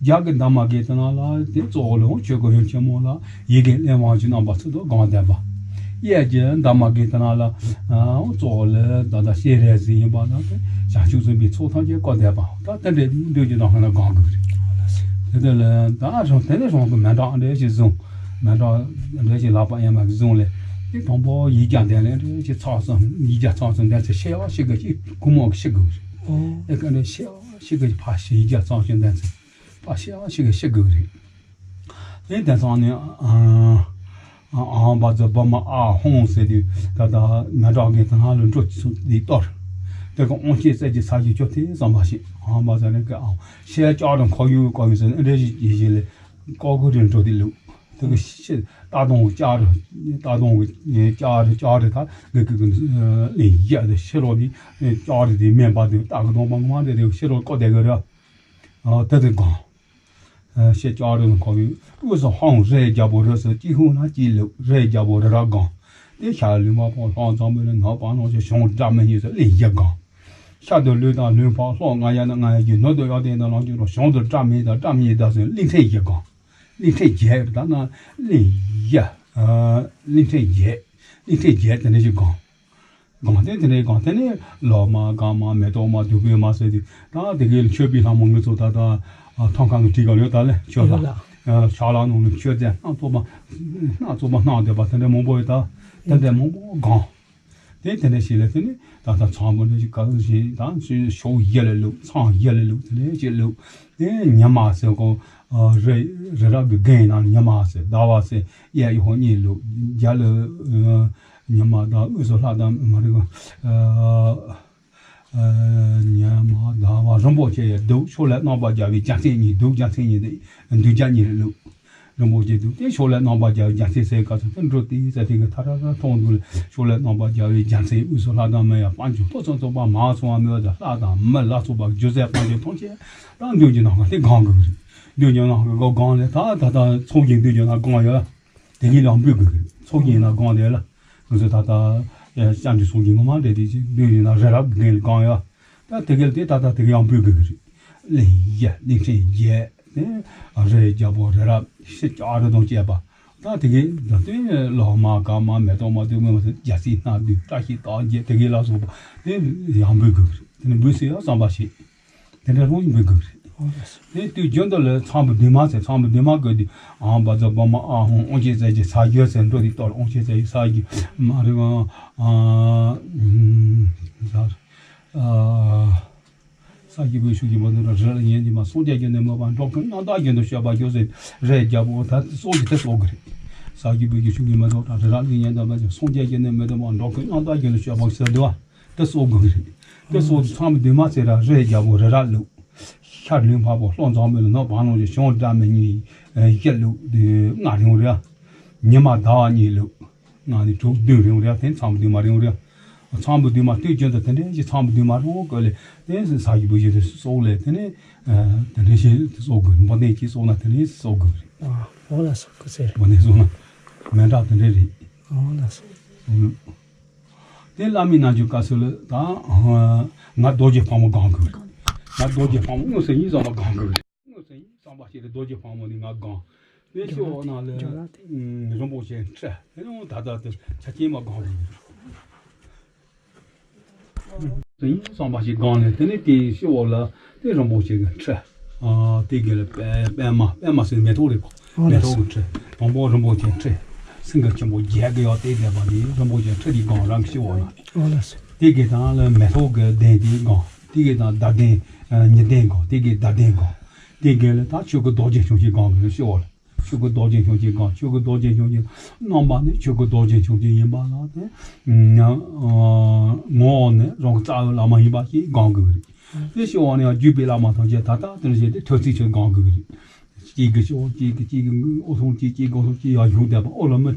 རྒྱབ་ཀྱི་འདབ་མ་གི་དེ་ན་ལ་དེ་གཙོ་བོ་ལ་ཆོས་སྐུ་ཡུམ་ཆེན་མོ་ལ་ཡི་གེ་ལས་དབང་གི་རྣམ་པ་ཚུལ་དུ་དགོངས་བསྡད་པ། གཡས་ཀྱི་འདབ་མ་གི་དེ་ན་ལ་གཙོ་བོ་ལ་ད་ལྟ་སྤྱན་རས་གཟིགས་ཡིན་པ་ན་དེ་བྱང་ཆུབ་སེམས་དཔའི་ཚོགས་ཐམས་ཅད་བསྐོར་བསྡད་པ། ད་དེ་འདྲའི་འདོད་ཀྱི་ནང་ཁ་ན་དགོངས་དགོས་རེད། དེ་དེ་ལ་ད་རང་དེ་ནས་རང་གི་མཎྜལ་འདྲ་ཞིག་བཟུང་། མཎྜལ་འདྲ་ཞིག་ལག་པ་གཡས་མ་གི་བཟུང་ལས་དེ་དང་པོ་ཡིག་བརྒྱ་འདོན་ལས་འདྲ་ཞིག་ཚར་སོང་། ཡིག་བརྒྱ་ཚར་སོང་འདོན་ཚེ་ཤེས་ཡག་ཤེས་དགོས་ཀྱི་ཁུ་མོ་གི་ཤེས་དགོས་རེད། ཨེ་ག་འདྲ་ཤེས་ཤེས་གི་ཕ་ཤི་ཡིག་བརྒྱ་ཚང་ཞིག་འདོན་ཚེ་ཕ་ཤི་ཨ་ཤི་གི་ཤི་དགོས་རེད། དེ་དེང་སང་ནི་ཨ་ཨ་བ་ཛ་བ་མ་ཨ་ཧོང་ཟེར་དུས་ད་ལྟ་མེ་བྲག་གི་དེ་ཧ་ལ་འགྲོ་ཚུལ་འདི་གཏོར། དེ་ག་ཨོང་ཤེས་ཙེ་གི་ས་གི་ཅོ་དེ་བསམ་པ་ཞིག་ཨ་བ་ཛ་ནི་གི་ཨ་ཤེས་ལྕགས་དང་ཁོ་ཡུ་ཀོ་ཡུ་ཟེར་ནི་འདྲ་ཞིག་ཡིན་ཞིག་ལས་ཀོ་ཀུ་རེ་འགྲོ་དེ་ལུག་དེ་གི་ཤི་ད་དུང་ལྕགས་རི་ད་དུང་ལྕགས་རི་ལྕགས་རི་ལྕགས་རི་ད་གི་གི་གི་ལིང་ཡ་དེ་ཤི་རོ་དེ་ལྕགས་རི་དེ་སྨན་པ་དེ་ད་གི་དོང་པ་ངོ་མ་དེ་དེ་ཤི་རོ་ཀོ་དེ་གི་རི་ཨ་དེ་དེ་གང་ཤི་ལྕགས་རི་ནི་ཁོ་གི་དབུས་སུ་ཧང་རི་རྒྱལ་པོ་རི་སུ་ཅི་ཧུ་ན་ཅི་ལུག་རི་རྒྱལ་པོ་རི་ར་གང་དེ་ཤ་ལུས་མ་ཕོ་ལྷང་ཙམ་པོ་ནི་ནག་པ་ནང་ཆུ་བྱུང་སྒྲ་མི་སྙན་སུ་ལིང་ཡ་གང་། ཤ་དང་ལུས་དང་ལུས་འཕགས་ལྷོ་ང་ཡ་ན་ང་ཡ་གྱི་ནུབ་ཏུ་གཡོ་ལྡན་དང་ལང་གྱུར་རོ་བྱང་དུ་སྒྲ་མི་དང་སྒྲ་མི་དག་སོན་གླིང་ཕྲན་བཞི་གང་། གླིང་ཕྲན་བརྒྱད་ད་ན་གླིང་བཞི། གླིང་ཕྲན་བརྒྱད། གླིང་ཕྲན་བརྒྱད་དེ་འདྲ་ཞིག་གང་། སྒང་སྟེང་དེ་འདྲའི་སྒང་སྟེང་ནས་ལོ་མ་སྒང་མ་མེ་ཏོག་མ་བདུག་སྤོས་མ་ཟེར་དུས་ད་དེ་གའི་མཆོད་པའི་ལྷ་མོ་ངུ་ཚོ་ད་ད་ཐང་ཁང་གི་བྲིས་ག་ཡོད་ད་ལེ་ཆོས་ལ་ཕྱག་ལ་ནང་ནས་མཆོད་རྫས་སྣ་ཚོགས་པ་སྣ་ཚོགས་པ་སྣ་བདེ་བ་དེ་འདྲ་མང་པོ་ཡོད་ད་དེ་འདྲ་མང་པོ་སྒང་། དེ་དེ་འདྲ་ཞིག་ལ་དེ་ནི་ད་ལྟ་ཚང་པོ་འདྲ་ཞིག་ག་ཟིག་ཞིག་ད་ཕྱོགས་བཞི་ལ་བླུགས་ཚང་བཞི་ལ་བླུགས་དེ་འདྲ་ཞིག་བླུགས་དེ་ཉི་མ་ཟེར་གོ་རི་རི་རབ་ཀྱི་རྒན་ནང་ཉི་མ་ཟེར་ཟླ་བ་ཟེར་གཡས་གཡོན་གཉིས་བླུགས་རྒྱ་ལ་ཉི་མ་དང་དབུས་སུ་ལྷ་དང་མ་རིག་ཉི་མ་ཟླ་བ་རིན་པོ་ཆེ་ཡི་གདུགས་ཕྱོགས་ལས་རྣམ་པར་རྒྱལ་བའི་རྒྱལ་མཚན་གཉིས་གདུགས་རྒྱལ་མཚན་གཉིས་དེ་གདུགས་རྒྱལ་གཉིས་ལ་བླུགས། རིན་པོ་ཆེ་འདུག་སྟེ་ཕྱོགས་ལས་རྣམ་པར་རྒྱལ་བའི་རྒྱལ་མཚན་ཟེར་ག་ཚོད་དུ་འགྲོ་དེའི་ས་སྟེང་གི་ཐ་ར་ར་མཐོང་འདུག་ལ་ཕྱོགས་ལས་རྣམ་པར་རྒྱལ་བའི་རྒྱལ་མཚན་དབུས་སུ་ལྷ་དང་མི་ཡང་དཔལ་འབྱོར་ཐོབ་ཚང་ཚོགས་པ་མ་ཚང་བ་མི་བ་དང་ལྷ་དང་མི་ལ་སོགས་པ་རྒྱུ་རྫས་དཔལ་འབྱོར་ཐམས་ཅད་ད་མདུན་གྱི་ནང་ག་དེ་གང་གི་རེད། མདུན་གྱི་ནང་གི་གང་ལས་ད་ད་ད་ཚོགས་ཀྱི་མདུན་གྱི་ནང་གང་ཡོད་ལ་དེ་གཉིས་ལ་འབུལ་དགོས་ཀྱི་རེད། ཚོགས་ཀྱི་ནང་གང་དེ་ལ་ང་ཚོ་ད་ལྟ་བྱང་ཆུབ་སེམས་ཀྱི་ངོ་མ་འདྲེས་དེ་ཅིག་མདུན་གྱི་ནང་རི་རབ་གི་གང་ཡོད། ད་དེ་གལ་ཏེ་ད་ལྟ་དེ་ག་ཡང་འབུལ་དགོས་ཀྱི་རེད། གླིང་བཞི་གླིང་ཕྲན་བརྒྱད་ནས་རི་རྒྱལ་པོ་རི་རབ་ཤི་ལྕགས་རི་དང་བཅས་པ། ད་དེ་གའི་ད་ལྟའི་ལོ་མ་སྐར་མ་མེ་ཏོག་མ་བདུག་སྤོས་མ་ཟེར་རྒྱལ་སྲིད་སྣ་བདུན་བཀྲ་ཤིས་རྟགས་བརྒྱད་དེ་གའི་ལ་སོགས་པ་དེ་ཡང་འབུལ་དགོས་ཀྱི་རེད། དེ་ནས་འབུལ་སྲིད་ཡང་བསམ་པ་ཞིག་དེ་འདྲ་རང་ཡང་འབུལ་དགོས་ཀྱི་རེད། དེ་དུས་རྒྱུན་དུ་ལ་ཚངས་པའི་འདུན་མ་ཟེར་ཚངས་པའི་འདུན་མ་དགོས་དུས་ཨང་བ་ཛ་བ་མ་ཨ་ཧོང་ཨོང་ཆེ་ཙེ་ཀྱི་ས་རྒྱུ་ཟེར་འགྲོ་དུས་གཏོར་ཨོང་ཆེ་ཙེ་ཡི་ས་རྒྱུ་མ་རེད་ཨང་ཨ་ས་ས་ཀྱི་བུ་ཤུགས་ཀྱིས་མ་ནུ་ར་རི་ལ་ཉན་གྱི་མ་སོང་རྒྱ་རྒྱུ་ནས་མ་པ་འགྲོ་ཀུན་རྣམ་དག་རྒྱུ་ནས་བཤད་པ་རྒྱུ་ཟེར་རེ་རྒྱ་པོ་ད་སོགས་ཀྱི་དེ་སོགས་ཀྱི་རེད། ས་ཀྱི་བུ་ཀྱི་ཤུགས་ཀྱིས་མ་ཐོག་ར་རི་ར་ལ་ཉན་ད་མ་ཅི་སོང་རྒྱ་རྒྱུ་ནས་མ་དུ་མ་འགྲོ་ཀུན་རྣམ་དག་རྒྱུ་ནས་བཤད་པ་ཟེར་དུ་བ་དེ་སོགས་ཀྱི་རེད། དེ་སོགས་ཀྱི་ཚང་མ་འདུས་མ་ཚེ་ར་རེ་རྒྱ་པོ་རི་ར་ལུག་ཤར་ལུས་འཕགས་པོ་ལྷོ་འཛམ་བུ་ལ་ནག་བང་ལོང་གི་བྱང་སྒྲ་མི་གཉིས་བཞི་ལུག་དུ་ལྔ་རིང་རེ་ཉི་མ་ཟླ་བ་གཉིས་ལུག་ང་ནི་དྲུག་བདུན་རིང་རེ་དེ་ཚང་མ་བདུན་མ་རིང་རེ། ཚང་མ་བདུན་མ་དུས་རྒྱུན་དུ་དེ་འདྲའི་ཞིག་ཚང་མ་བདུན་མ་རིང་བོ་བཀོད་ལས་དེ་ས་ཡི་བུ་ཞིག་དེ་སོགས་ལས་དེ་ནས་དེ་འདྲའི་ཞིག་དེ་སོགས་དགོས་འབོ་ནས་ཀྱིས་སོགས་ན་དེ་འདྲའི་སོགས་དགོས་རེད། ཨོ་ལ་སོགས་ཀི་ཟེར། འབོ་ནས་སོགས་ན་མེ་འདྲ་དེ་འདྲའི་རེད། ཨོ་ལ་སོགས། དེ་བླ་མའི་རྣལ་འབྱོར་བཀའ་སྲོལ་ལ་ད་ང་རྡོ་རྗེ་ཕག་མོ་སྒང་དགོས་རེད། ང་རྡོ་རྗེ་ཕག་མོ་དངོས་སུ་ཡིན་བསམ་པ་སྒང་དགོས་རེད། དངོས་སུ་ཡིན་བསམ་པ་ཞིག་ལ་རྡོ་རྗེ་ཕག་མོ་ནི་ང་སྒང་། དེ་ཤི་འོ་ན་ལ་རིན་པོ་ཆེ་ཁྲི་དེ་ཡང་ད་ལྟ་དེ་ཆ་རྐྱེན་མ་སྒང་རེད། དེ་ཡིན་བསམ་པ་ཞིག་སྒང་ནས་དེ་ནས་དེ་ཤི་འོ་ལ་དེ་རིན་པོ་ཆེ་གི་ཁྲི། དེ་གི་ལ་པད་པད་མ་པད་མ་ཟེར་མེ་ཏོག་རེད་པ། མེ་ཏོག་གི་ཁྲི། དང་པོ་རིན་པོ་ཆེ་ཁྲི། སེང་གེ་ཆེན་པོ་བརྒྱད་གི་ཡོག་དེ་བསྡད་པ་དེ་རིན་པོ་ཆེ་ཁྲི་དེ་སྒང་རང་གི་ཤི་འོ་ན། དེ་གི་དང་ལ་མེ་ཏོག་གི་གདན་དེ་སྒང་། དེ་གི་དང་ཟླ་གདན་ཉི་གདན་སྒང་། དེ་གི་ཟླ་གདན་སྒང་། དེ་གི་ལ་ད་ཆོས་སྐུ་རྡོ་རྗེ་འཆང་ཆེན་སྒང་གི་ལ་ཤི་འོ་ལ། ཆོས་སྐུ་རྡོ་རྗེ་འཆང་ཆེན་སྒང་། ཆོས་སྐུ་རྡོ་རྗེ་འཆང་ཆེན་རྣམ་པ་ནི་ཆོས་སྐུ་རྡོ་རྗེ་འཆང་ཆེན་ཡིན་པ་ལ་དེ། ངོ་བོ་ནི་རང་གི་རྩ་བའི་བླ་མ་ཡིན་པ་ཞིག་སྒང་དགོས་ཀྱི་རེད། དེ་ཤི་འོ་ནས་ཡང་བརྒྱུད་པའི་བླ་མ་ཐམས་ཅད་ད་ལྟ་དེ་འདྲ་བྱས་ཏེ་ཐོས་ཚིག་ཆོས་སྒང་དགོས་ཀྱི་རེད། གཅིག་གིས་ཤི་འོ་གཅིག་གིས་གཅིག་གིས་ཨོ་ཐུང་གཅིག་གཅིག་ཨོ་ཐུང་གཅིག་ཡང་གཞུང་བསྡད་པ་ཨོ་ལ་མི་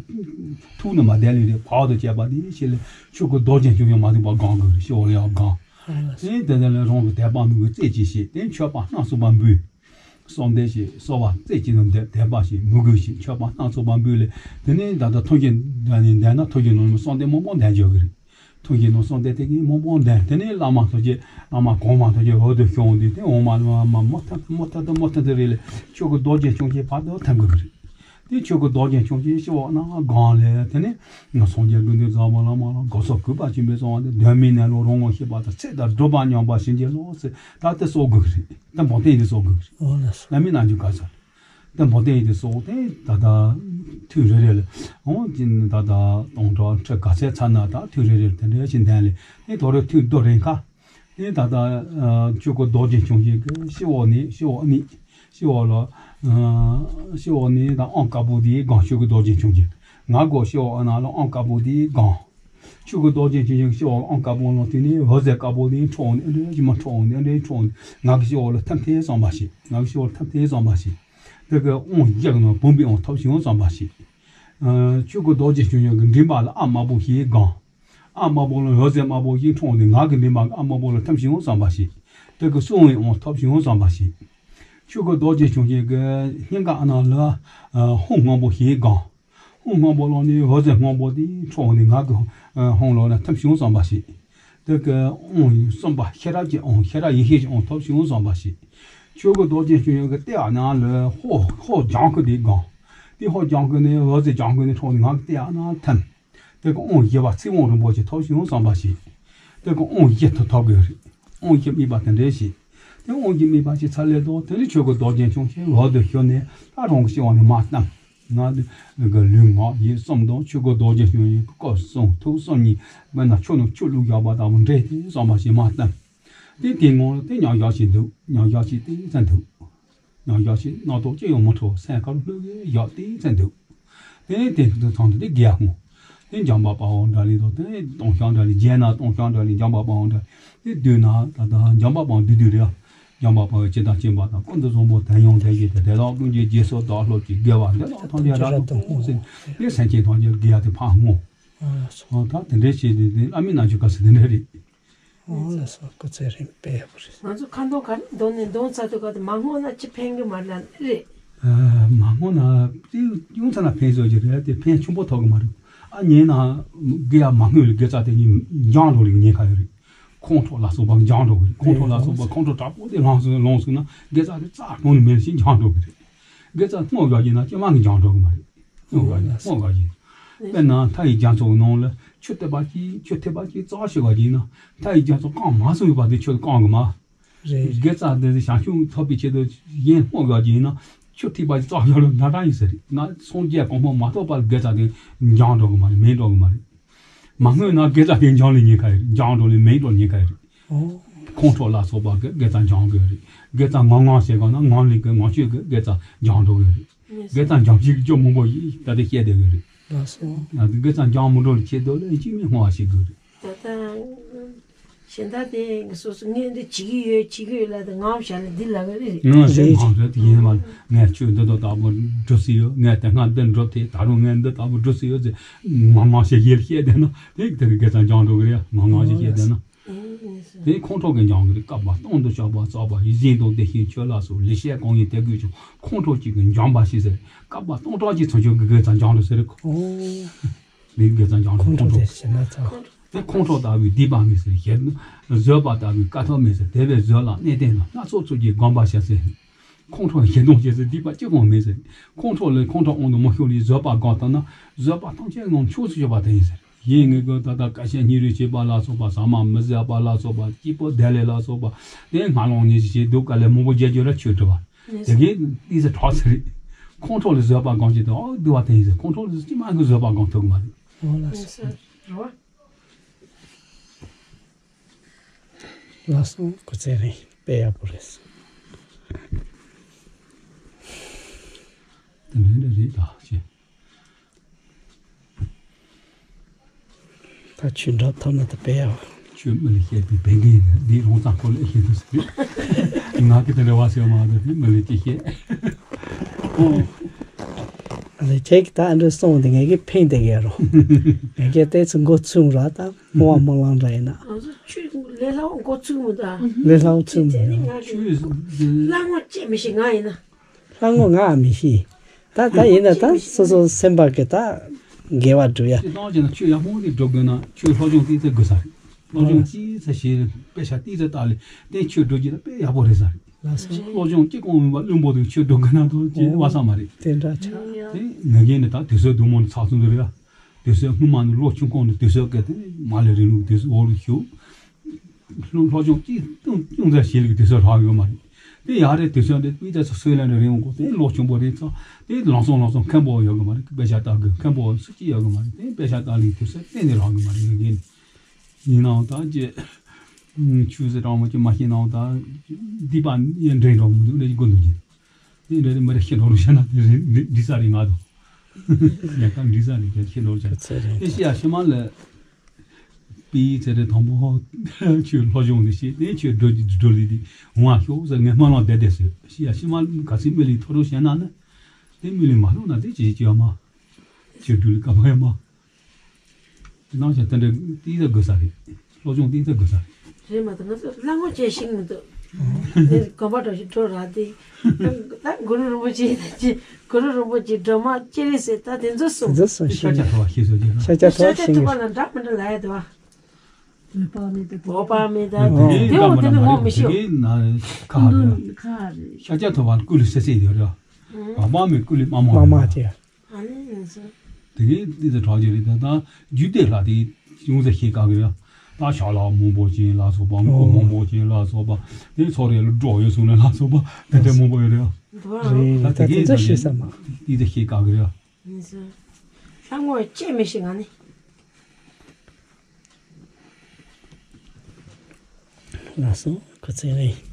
ཐུག་ནི་མ་བསྡད་ལས་རེད། བར་དུ་བཅད་པ་དེ་ཤི་ལས་ཆོས་སྐུ་རྡོ་རྗེ་འཆང་ཆེན་མ་ཐུག་པ་སྒང་དགོས་རེད། ཤི་འོ་ལ་ཡང་སྒང་། དེ་དེ་ལས་རང་གི་དད་པ་མོས་གུས་རྩེ་གཅིག་བྱེད། དེ་མཆོད་པ་སྣ་ཚོགས་པ་འབུལ། གསོལ་འདེབས་བྱེད། གསོལ་བ་རྩེ་གཅིག་ཏུ་འདེབས། དད་པ་བྱེད། མོས་གུས་བྱེད། མཆོད་པ་སྣ་ཚོགས་པ་འབུལ་ལས་དེ་ནས་ད་ལྟ་ཐུན་བཞི་འདི་ནས་འདས་ན་ཐུན་བཞི་ནང་ནས་གསོལ་འདེབས་མང་པོ་འདོན་འཇོག་གི་རེད། ཐུན་བཞི་ནང་གསོལ་འདེབས་དེ་གིས་མང་པོ་འདོན། དེ་ནས་བླ་མ་ཐམས་ཅད་བླ་མ་གོང་མ་ཐམས་ཅད་འོག་ཏུ་བྱོན་ཏེ་དེ་འོག་མ་བླ་མ་མོ་ཐམས་མོ་ཐམས་དང་མོ་ཐམས་དེ་རེ་ལས་ཆོས་སྐུ་རྡོ་རྗེ་འཆང་ཆེན་བར་དུ་ཐིམ་དགོས་ཀྱི་རེད། དེ་ཆོས་སྐུ་རྡོ་རྗེ་འཆང་ཆེན་ཤི་འོ་ན་སྒང་ལས་དེ་ནས་ང་སངས་རྒྱས་དགེ་འདུན་བཟང་པོ་བླ་མ་ལ་དགོངས་སོགས་གུས་པ་ཆེན་པོས་གསོལ་བ་འདེབས། གདོད་མའི་གནས་ལུགས་རང་ངོ་ཤེས་པ་དང་། ཚེ་དང་སྒྲུབ་པ་མཉམ་པར་བྱིན་གྱིས་རློབས་ཟེར་ད་དེ་གསོལ་དགོས་ཀྱི་རེད། དེ་འབོ་སྟེ་ཡིན་དེ་གསོལ་དགོས་ཀྱི་རེད། ཨོ་ལགས་སོ། བླ་མའི་རྣལ་འབྱོར་བཀའ་སྩལ། དེ་འབོ་སྟེ་ཡིན་དེ་གསོལ་དེ་ད་ལྟ་ཐུན་རེ་རེ་ལ་འོང་ཅིན་ད་ལྟ་སྟོང་ཕྲག་ཁྲི་ག་ཚད་ཚར་ན་ད་ཐུན་རེ་རེ་ལ་དེ་འདྲ་ཞིག་འདོན་ལས་དེ་དོ་རུ་ཐུན་རྡོ་རིང་ཁ། དེ་ད་ལྟ་ཆོས་སྐུ་རྡོ་རྗེ་འཆང་ཆེན་གྱི་ཤི་འོ་ནས་ཤི་འོ་ནས་ཤི་འོ་ལ་ཤི་འོ་ནས་ད་ཨང་དཀར་པོ་དེའི་སྒང་ཆོས་སྐུ་རྡོ་རྗེ་འཆང་ཆེན། ང་གོ་ཤི་འོ་ན་ལ་ཨང་དཀར་པོ་དེའི་སྒང་། ཆོས་སྐུ་རྡོ་རྗེ་འཆང་ཆེན་ཤི་འོ་ཨང་དཀར་པོ་ལ་དེ་ནས་འོད་ཟེར་དཀར་པོ་དེ་འཕྲོ་འོང་ནས་འདྲེ་ཞིག་མ་འཕྲོ་འོང་ནས་འདྲེ་འཕྲོ་འོང་ནས་ང་གི་ཤི་འོ་ལ་ཐིམ་ཐེ་བསམ་པ་ཞིག་ང་གི་ཤི་འོ་ལ་ཐིམ་ཐེ་བསམ་པ་ཞིག་དེ་གི་ཨང་བརྒྱ་གི་ནང་བུམ་པའི་ཨང་ཐོབ་ཤིང་བསམ་པ་ཞིག་ཆོས་སྐུ་རྡོ་རྗེ་འཆང་ཆེན་གྱི་མགྲིན་པ་ལ་ཨ་དམར་པོ་ཞིག་སྒང་། ཨ་དམར་པོ་ལ་འོད་ཟེར་དམར་པོ་ཞིག་འཕྲོ་འོང་ནས་ང་གི་མགྲིན་པ་ཨ་དམར་པོ་ལ་ཐིམ་ཤིང་བསམ་པ་ཞིག་དེ་གི་གསུང་བའི་ཨང་ཐོབ་ཤིང་བསམ་པ་ཞིག་ཆོས་སྐུ་རྡོ་རྗེ་འཆང་ཆེན་གྱི་སྙིང་ག་ཨ་ན་ལ་ཧཱུྃ་སྔོན་པོ་ཞིག་སྒང་། ཧཱུྃ་སྔོན་པོ་ལ་ནི་འོད་ཟེར་སྔོན་པོ་དེ་འཕྲོ་འོང་ནས་ང་གི་ཧཱུྃ་ལ་ན་ཐིམ་ཤིང་བསམ་པ་ཞིག་དེ་གི་ཨང་གསུམ་པ་ཤེས་རབ་ཀྱི་ཨང་ཤེས་རབ་ཡེ་ཤེས་ཀྱི་ཨང་ཐོབ་ཤིང་བསམ་པ་ཞིག་ཆོས་སྐུ་རྡོ་རྗེ་འཆང་ཆེན་གྱི་ལྟེ་བ་ན་ལ་ཧཱུྃ་ཧཱུྃ་ལྗང་ཁུ་དེ་སྒང་། དེ་ཧཱུྃ་ལྗང་ཁུ་ནས་འོད་ཟེར་ལྗང་ཁུ་ནས་འཕྲོ་འོང་ནས་ང་གི་ལྟེ་བ་ན་ཐིམ། དེ་གི་དབང་བཞི་པ་ཚིག་དབང་རིན་པོ་ཆེ་ཐོབ་ཤིང་བསམ་པ་ཞིག་དེ་གི་དབང་བཞི་ཐོབ་ཐོབ་དགོས་རེད། དབང་བཞི་དམིགས་པ་དེ་འདྲ་ཞིག་དེ་དབང་བཞི་དམིགས་པ་ཞིག་ཚར་ལས་ལྡོག་དེ་ནི་ཆོས་སྐུ་རྡོ་རྗེ་འཆང་ཞིག་འོག་ཏུ་ཞུགས་ནས་ད་རང་གི་སྤྱི་བོ་ནས་མར་བསྣམས། ང་གི་ལུས་ངག་ཡིད་གསུམ་དང་ཆོས་སྐུ་རྡོ་རྗེ་འཆང་ཞིག་སྐུ་གསུང་ཐུགས་གསུམ་གཉིས་དཔེར་ན་ཆུ་ནང་ཆུ་བླུགས་བཞག་པ་ལྟ་བུ་འདྲེས་ཏེ་བསམ་པ་ཞིག་མར་བསྣམས། དེ་དེའི་ངང་ལ་དེ་མཉམ་བཞག་ཅིག་འདུག་མཉམ་བཞག་ཅིག་དེ་ཙམ་འདུག་མཉམ་བཞག་ཅིག་རྣམ་རྟོག་ཅི་ཡང་མི་འཁྲུལ་སེམས་ཁ་ལྷོད་ཀྱི་བཞག་དེ་ཙམ་འདུག་དེ་ནས་དེ་ཚོ་ཚང་དུ་དེ་དགེ་བསྔོ། དེ་འཇམ་དཔལ་དཔའ་བོ་འདྲ་ལས་དང་དེ་ནས་སྟོང་ཤང་འདྲ་ལས་རྗེས་ན་སྟོང་ཤང་འདྲ་ལས་འཇམ་དཔལ་དཔའ་བོ་འདྲ་ལས་དེ་བསྡུས་ན་ད་ལྟ་འཇམ་དཔལ་དཔའ་བོ་བསྡུས་བསྡུས་རེད། འཇམ་དཔལ་དཔའ་བོས་ཇི་ལྟར་མཁྱེན་པ་དང་ཀུན་ཏུ་བཟང་པོ་དོན་ཡོད་མཛད་ཀྱི་དེ་དེ་དག་ཀུན་གྱི་རྗེས་སུ་བདག་སློབ་ཀྱི་དགེ་བ་འདི་དག་ཐམས་ཅད་རབ་ཏུ་བསྔོ་ཟེར་དེ་སེམས་ཅན་ཐམས་ཅད་དགེ་བ་དེ་ཕར་བསྔོ། ཨ་ད་དེ་འདྲའི་བྱས་ཏེ་དེ་བླ་མའི་རྣལ་འབྱོར་སྐབས་སུ་དེ་འདྲ་རེད། འོ་ལགས་སོ། སྐུ་ཚེ་རིང་། དཔེ་ཡག་པོ་རེད། ང་ཚོ་ཁ་འདོན་ག་རེ་འདོན་ནས་འདོན་ཚར་དུས་ག་དུས་མ་བསྔོ་ན་ཅི་ཕན་གི་མ་རེད་ལ་རེད། ཨ་མ་བསྔོ་ན་དེ་ཡོང་ཚར་ན་ཕན་སོ་ཅི་རེད་དེ་ཕན་ཆེན་པོ་ཐོགས་གི་མ་རེད། ཨ་ཉན་ན་དགེ་ཡ་མ་བསྔོས་ལ་དགེ་རྩ་དེ་ཉིད་འཇང་འགྲོ་ལ་ཉེན་ཁ་ཡོད་རེད། ཁོང་ཁྲོ་ལ་སོགས་པ་འཇང་འགྲོ་གི་རེད། ཁོང་ཁྲོ་ལ་སོགས་པ་ཁོང་ཁྲོ་དྲག་པོ་དེ་ལངས་སོང་ལངས་སོང་ན་དགེ་རྩ་དེ་རྩ་གཏོང་ནི་མེད་ཞིང་འཇང་འགྲོ་གི་རེད། དགེ་རྩ་བསྔོ་དགོས་ཀྱི་ན་ཅི་མ་གི་འཇང་འགྲོ་གི་མ་རེད། སྔོན་དགའ་ཡིན། སྔོན་དགའ་ཡིན། དཔེར་ན་མཐའ་ཡི་རྒྱ་མཚོའི་ནང་ལ་ཆུ་ཐིགས་པ་གཅིག་ཆུ་ཐིགས་པ་གཅིག་ཙག་ཤོད་པ་ཡིན་ན་མཐའ་ཡི་རྒྱ་མཚོ་བཀང་མ་སོང་བ་དེ་ཆུ་བཀང་གི་མ། རེད། དགེ་རྩ་དེ་བྱང་ཆུབ་ཐོབ་པའི་ཆེད་དུ་གཞན་སྔོན་དགའ་ཡིན་ན་ཆུ་ཐིགས་པ་གཅིག་ཙག་ཤོད་ལ་འདྲ་འདྲ་ཡིན་ཟེར། ང་སངས་རྒྱས་གོ་འཕང་མ་ཐོབ་བར་དགེ་རྩ་དེ་འཇང་འགྲོ་གི་མ་རེད། མེད་འགྲོ་གི་མ་རེད། མ་བསྔོས་ན་དགེ་རྩ་དེ་འཇང་ལ་ཉེན་ཁ་ཡོད་རེད། འཇང་འགྲོ་ལ་མེད་འགྲོ་ལ་ཉེན་ཁ་ཡོད་རེད། ཨོ། ཁོང་ཁྲོ་ལ་སོགས་པ་གི་དགེ་རྩ་འཇང་དགོས་རེད། དགེ་རྩ་ངང་ངང་བྱེད་དགོས་ན་ངང་ལས་ཀྱི་ངང་ཆོས་ཀྱི་དགེ་རྩ་འཇང་འགྲོ་གི་རེད། དགེ་རྩ་འཇང་ཞིག་ཅོ་མང་པོ་ཡིན་ད་དེ་བཤད་བསྡད་ཡོད་རེད། ལགས་སོ། ང་ཚོ་དགེ་རྩ་འཇང་མི་འགྲོ་ལ་ཆེད་དུ་ལ་གཅིག་མིན་བསྔོ་བ་ཞིག་དགོས་རེད། ད་ལྟ་གཞན་དག་དེ་སོ་སོ་ངས་འདི་བྱེད་ཀྱི་ཡོད་བྱེད་ཀྱི་ཡོད་ལ་དེ་ངའམ་བྱ་ལ་འདི་ལ་གི་རེད། ང་ཞེས་མང་ཚོད་དེ་ཡིན་མ་ངས་ཆོས་འདི་དང་ལྟ་བུ་འགྲུབ་སྲིད་ཡོད། ངས་དེ་སྔ་འདི་འགྲུབ་དེ་ད་རུང་ངས་འདི་ལྟ་བུ་འགྲུབ་སྲིད་ཡོད་ཟེར་མང་མང་ཞིག་ཡིད་ལ་བཤད་བསྡད་ན་དེ་དེ་གི་དགེ་རྩ་འཇང་འགྲོ་གི་རེད། མང་མང་ཞིག་བཤད་བསྡད་ན། དེ་ཁོང་ཁྲོ་གི་འཇང་གི་རེད། བསྐལ་པ་སྟོང་དུ་གཤེགས་པ་རྩོད་པ་ཡིད་བཞིན་དང་བདེ་གཤེགས་ཆོས་ལ་སོགས་ལེགས་བཤད་གང་ཡིན་དེ་ཀུན་ཀྱང་ཁོང་ཁྲོ་གཅིག་གིས་འཇོམས་པ་ཞིག་ཟེར། བསྐལ་པ་སྟོང་ཕྲག་གཅིག་ཚུན་ཆད་ཀྱི་དགེ་རྩ་འཇང་འགྲོ་ཟེར། ཨོ། ལས་དགེ་རྩ་འཇང་འགྲོ་ཁོང་ཁྲོ་ཁོང་ཁྲོ། དེ་ཞེ་ན་ཚ། དེ་ཁོང་ཁྲོ་ལྟ་བུའི་སྡིག་པ་མེད་ཟེར། ཞེ་བཟོད་པ་ལྟ་བུའི་དཀའ་ཐུབ་མེད་ཟེར། དེ་བས་བཟོད་ལ་གནས་བརྟན་ལ་སྣ་ཚོགས་ཚུལ་གྱིས་བསྒོམ་པར་བྱ་ཟེར། ཁོང་ཁྲོ་ཞེ་སྡང་བྱེད་ཟེར། སྡིག་པ་གཅིག་ཀྱང་མེད་ཟེར། ཁོང་ཁྲོ་ལས་ཁོང་ཁྲོ་དབང་དུ་མི་ཤོར་བའི་བཟོད་པ་བསྒོམས་ཐུབ་ན་བཟོད་པ་ཐམས་ཅད་ངང་ཆོས་སུ་གྱུར་པ་དེ་ཡིན་ཟེར། ཡིན་ངེས་ཀྱི་ད་ལྟ་སྐད་ཆ་སྙིང་རུས་བྱེད་པ་ལ་སོགས་པ་ཟ་མ་མི་ཟ་བ་ལ་སོགས་པ་སྐྱིད་པོ་བདེ་ལེགས་ལ་སོགས་པ་དེ་སྔ་ལོང་ཉིད་ཀྱི་བྱེད་སྡུག་དཀའ་ལས་མང་པོ་བརྒྱབ་རྒྱུ་ར་ཆོས་སྒྲུབ་པ་དེ་གའི་ཏི་ས་གྲགས་ཚེ་རེད། ཁོང་ཁྲོ་ལས་བཟོད་པ་སྒོམ་བྱེད་དུ་ཨོ་སྡུག་པ་དེ་ཡིན་ཟེར། ཁོང་ཁྲོ་ལས་ཅི་མ་གི་བཟོད་པ་སྒོམ་ཐུབ་ཀྱི་མ་རེད། ཨོ་ལགས་སོ། ལགས་སོ། སྐུ་ཚེ་རིང་། དཔེ་ཡག་པོ་རེད། དེ་མིན་འདྲ་རེད་ད་ཅེ། ད་ཆོས་འགྲོ་ཐབས་ན་ད་དཔེ་ཡག་ཆོས་མི་ལ་བཤད་པའི་བན་རྒན་འདི་རོང་ཚང་ཁོ་ལ་བཤད་དུ་ཟེར། ང་གི་དེ་འདྲ་བ་ཟེར་མ་འདུག་དེ་མི་ལ་ཅི་བཤད། ཨོ། ཨ་ནི་ཁྱེད་ཀྱིས་ད་ཨ་འདྲ་གསུངས་དེ་ངས་ཀྱི་ཕན་བདེ་གི་རོ། ངས་ཀྱི་ཏོག་ཙམ་མགོ་ཚོས་ར་ད་སྔོ་བ་སྨོན་ལམ་འདྲ་ཡིན་ན། ང་ཚོ་ཆོས་ལས་སླ་བོ་མགོ་ཚོས་མི་འདུག་ལས་སླ་བོ་ཚོས་མི་འདུག་ཆོས་སླ་ངོ་ཅེས་མི་ཤེས་ང་ཡིན་ན། སླ་ངོ་ང་མི་ཤེས། ད་ད་ཡིན་ན་ད་སོ་སོ་སེམས་པ་གི་ད་དགེ་བ་སྒྲུབ་ཡ། ཅི་སྟོང་ཅེ་ན་ཆོས་ཡག་པོ་འདི་སྒྲུབ་དགོས་ན་ཆོས་སློབ་སྦྱོང་ཏིག་ཙེ་དགོས་ས་རེད། སློབ་སྦྱོང་ཏིག་ཙེ་བྱས་དཔེ་ཆ་ཏིག་ཙེ་ལྟ་ལས་དེ་ཆོས་སྒྲུབ་ཀྱི་ན་དཔེ་ཡག་པོ་རེད་ས་རེད། ལགས་སོ། སློབ་སྦྱོང་གཅིག་གོང་མིན་པ་བླུན་པོ་དེ་ཆོས་སྒྲུབ་དགོས་ན་དོ་ཅེ་བ་ས་མ་རེད། དེ་འདྲ་ཆགས། དེ་ངེད་གཉིས་ནི་ད་དུས་ཚོད་སྡུག་མོ་ནི་ཚགས་ཚུད་འདུག་རེད་ཡ། དུས་ཚོད་སྔོན་མ་ནི་ལོ་ཆུང་ཁོང་ནི་དུས་ཚོད་སྐད་དེ་མ་ལས་རིང་ལུགས་དུས་ཚོད་འོག་ལུགས་ཞུ། སློབ་སློབ་སྦྱོང་གཅིག་ཏུ་ཅུང་ཟད་བྱེད་ལུགས་དུས་ཚོད་རག་ཡོད་མ་རེད། དེ་ཡག་རེད་དུས་ཚོད་འདི་དཔེ་ཆ་ཚོ་སོས་ལེན་རེ་རིང་གོ་དེ་ལོ་ཆུང་པོ་རེད་ཚོ་དེ་ལང་སོང་ལང་སོང་མཁན་པོ་ཡོད་གི་མ་རེད། དཔེ་ཆ་ལྟ་དགོས་མཁན་པོ་སུ་གཅིག་ཡོད་གི་མ་རེད། དེ་དཔེ་ཆ་ལྟ་ལུགས་དུས་ཚོད་གཏན་ནས་རག་གི་མ་རེད། ངས་ཡིན་ནའང་ད་ཅེ་ཆུ་ཟེར་གྲང་མོ་ཅེ་མ་ཤེས་ནའང་ད་འདི་པ་ཡན་འདྲེན་རོགས་མི་འདུག་ལས་ཀྱི་དགོས་འདུག་ཅེ། དེ་འདྲ་དེ་མི་རེ་ཤི་འགྲོ་རུ་བྱས་ན་དེ་རེད་འདི་ས་རེད་ང་དང་། ཡ་ཁ་འདི་ས་རེད་ཀྱང་ཤི་འགྲོ་རུ་བྱས་ན་དེ་ཤི་ཡ་ཤི་མ་ལ། པི་ཚེ་རེ་དང་པོ་ཆོས་སློབ་སྦྱོང་ནི་ཤེས་ནས་ཆོས་སྒྲོལ་གྱི་སྒྲོལ་ལི་དེ་འོང་བ་ཤོག་ཟེར་ངས་སྨོན་ལམ་བསྡད་བསྡད་ཟེར་ཤི་ཡ་ཤི་མ་ག་ཚོད་མི་ལི་ཐོ་རུ་བྱས་ན་ནི་དེ་མི་ལི་མ་ལོག་ན་དེ་ཅི་ཞིག་ཅི་ཡ་མ་ཆོས་སྒྲོལ་ལི་ཀ་མ་ཡ་མ། དེ་ནང་བཞིན་དེ་འདྲ་ཏིག་ཙམ་དགོས་ས་རེད། སློབ་སྦྱོང་ཏིག་ཙམ་དགོས་ས་རེད། རེད་མ་གཏོགས་ང་ཚོ་སླ་ངོ་བྱས་ཤིང་མི་འདུག་དེ་གོམ་པ་འགྲོ་ཞིག་འགྲོ་ར་དེ། ད་གུ་རུ་རིན་པོ་ཆེ་ད་ཅི་གུ་རུ་རིན་པོ་ཆེ་སྒྲོལ་མ་ཅི་རེད་ཟེར་ད་དེ་ཚོ་གསུངས། དེ་ཚོ་གསུངས་ཤེས་ཤ་ཆ་ཐོ་བ་ཤེས་སོ་ཅེ་ཤ་ཆ་ཐོ་བ་ཤ་ཆ་ཤེས་ཐོ་བ་ངེས། ལ་འདྲ་མི་འདྲ་ལ་ཡ་དེ་བ། བོད་པ་མི་དེ་དེ་དེ་འོ་དེ་ནི་ངོ་མི་ཤེས། དེ་ན་ཁ་རེད། ཁ་རེད། ཤ་ཆ་ཐོ་བ་ཀུ་ལི་སེ་སེ་ཡོད་རེད། བ་མ་མི་ཀུ་ལི་མ་མ་མ་མ་རེད། ཅེ། ཨ་ནི་ང་ཚོ། དེ་གའི་དེ་ཚོ་གྲགས་ཀྱི་རེད། ད་ད་རྒྱུད་སྡེ་ལྷ་དེ་ཡོངས་སུ་ཤེས་དཀའ་གི་རེད། ད་ཞྭ་ལགས་མང་པོ་ཅན་ལ་སོགས་པ། མགོ་ཨོ། མང་པོ་ཅན་ལ་སོགས་པ། དེ་ཚོ་རེ་ལ་སྒྲོག་ཡོད་སོང་ན་ལ་སོགས་པ་དེ་འདྲ་མང་པོ་ཡོད་རེད། འདུག་རེད། ད་དེ་གའི་དེ་ཚོ་ཤེས་ས་མ། དེ་ཚོ་ཤེས་དཀའ་གི་རེད། ལྷ་ངོ་བཅད་མི་ཤེས་ག་ནི། ལགས་སོ། ཁ་ཚིག་རེད།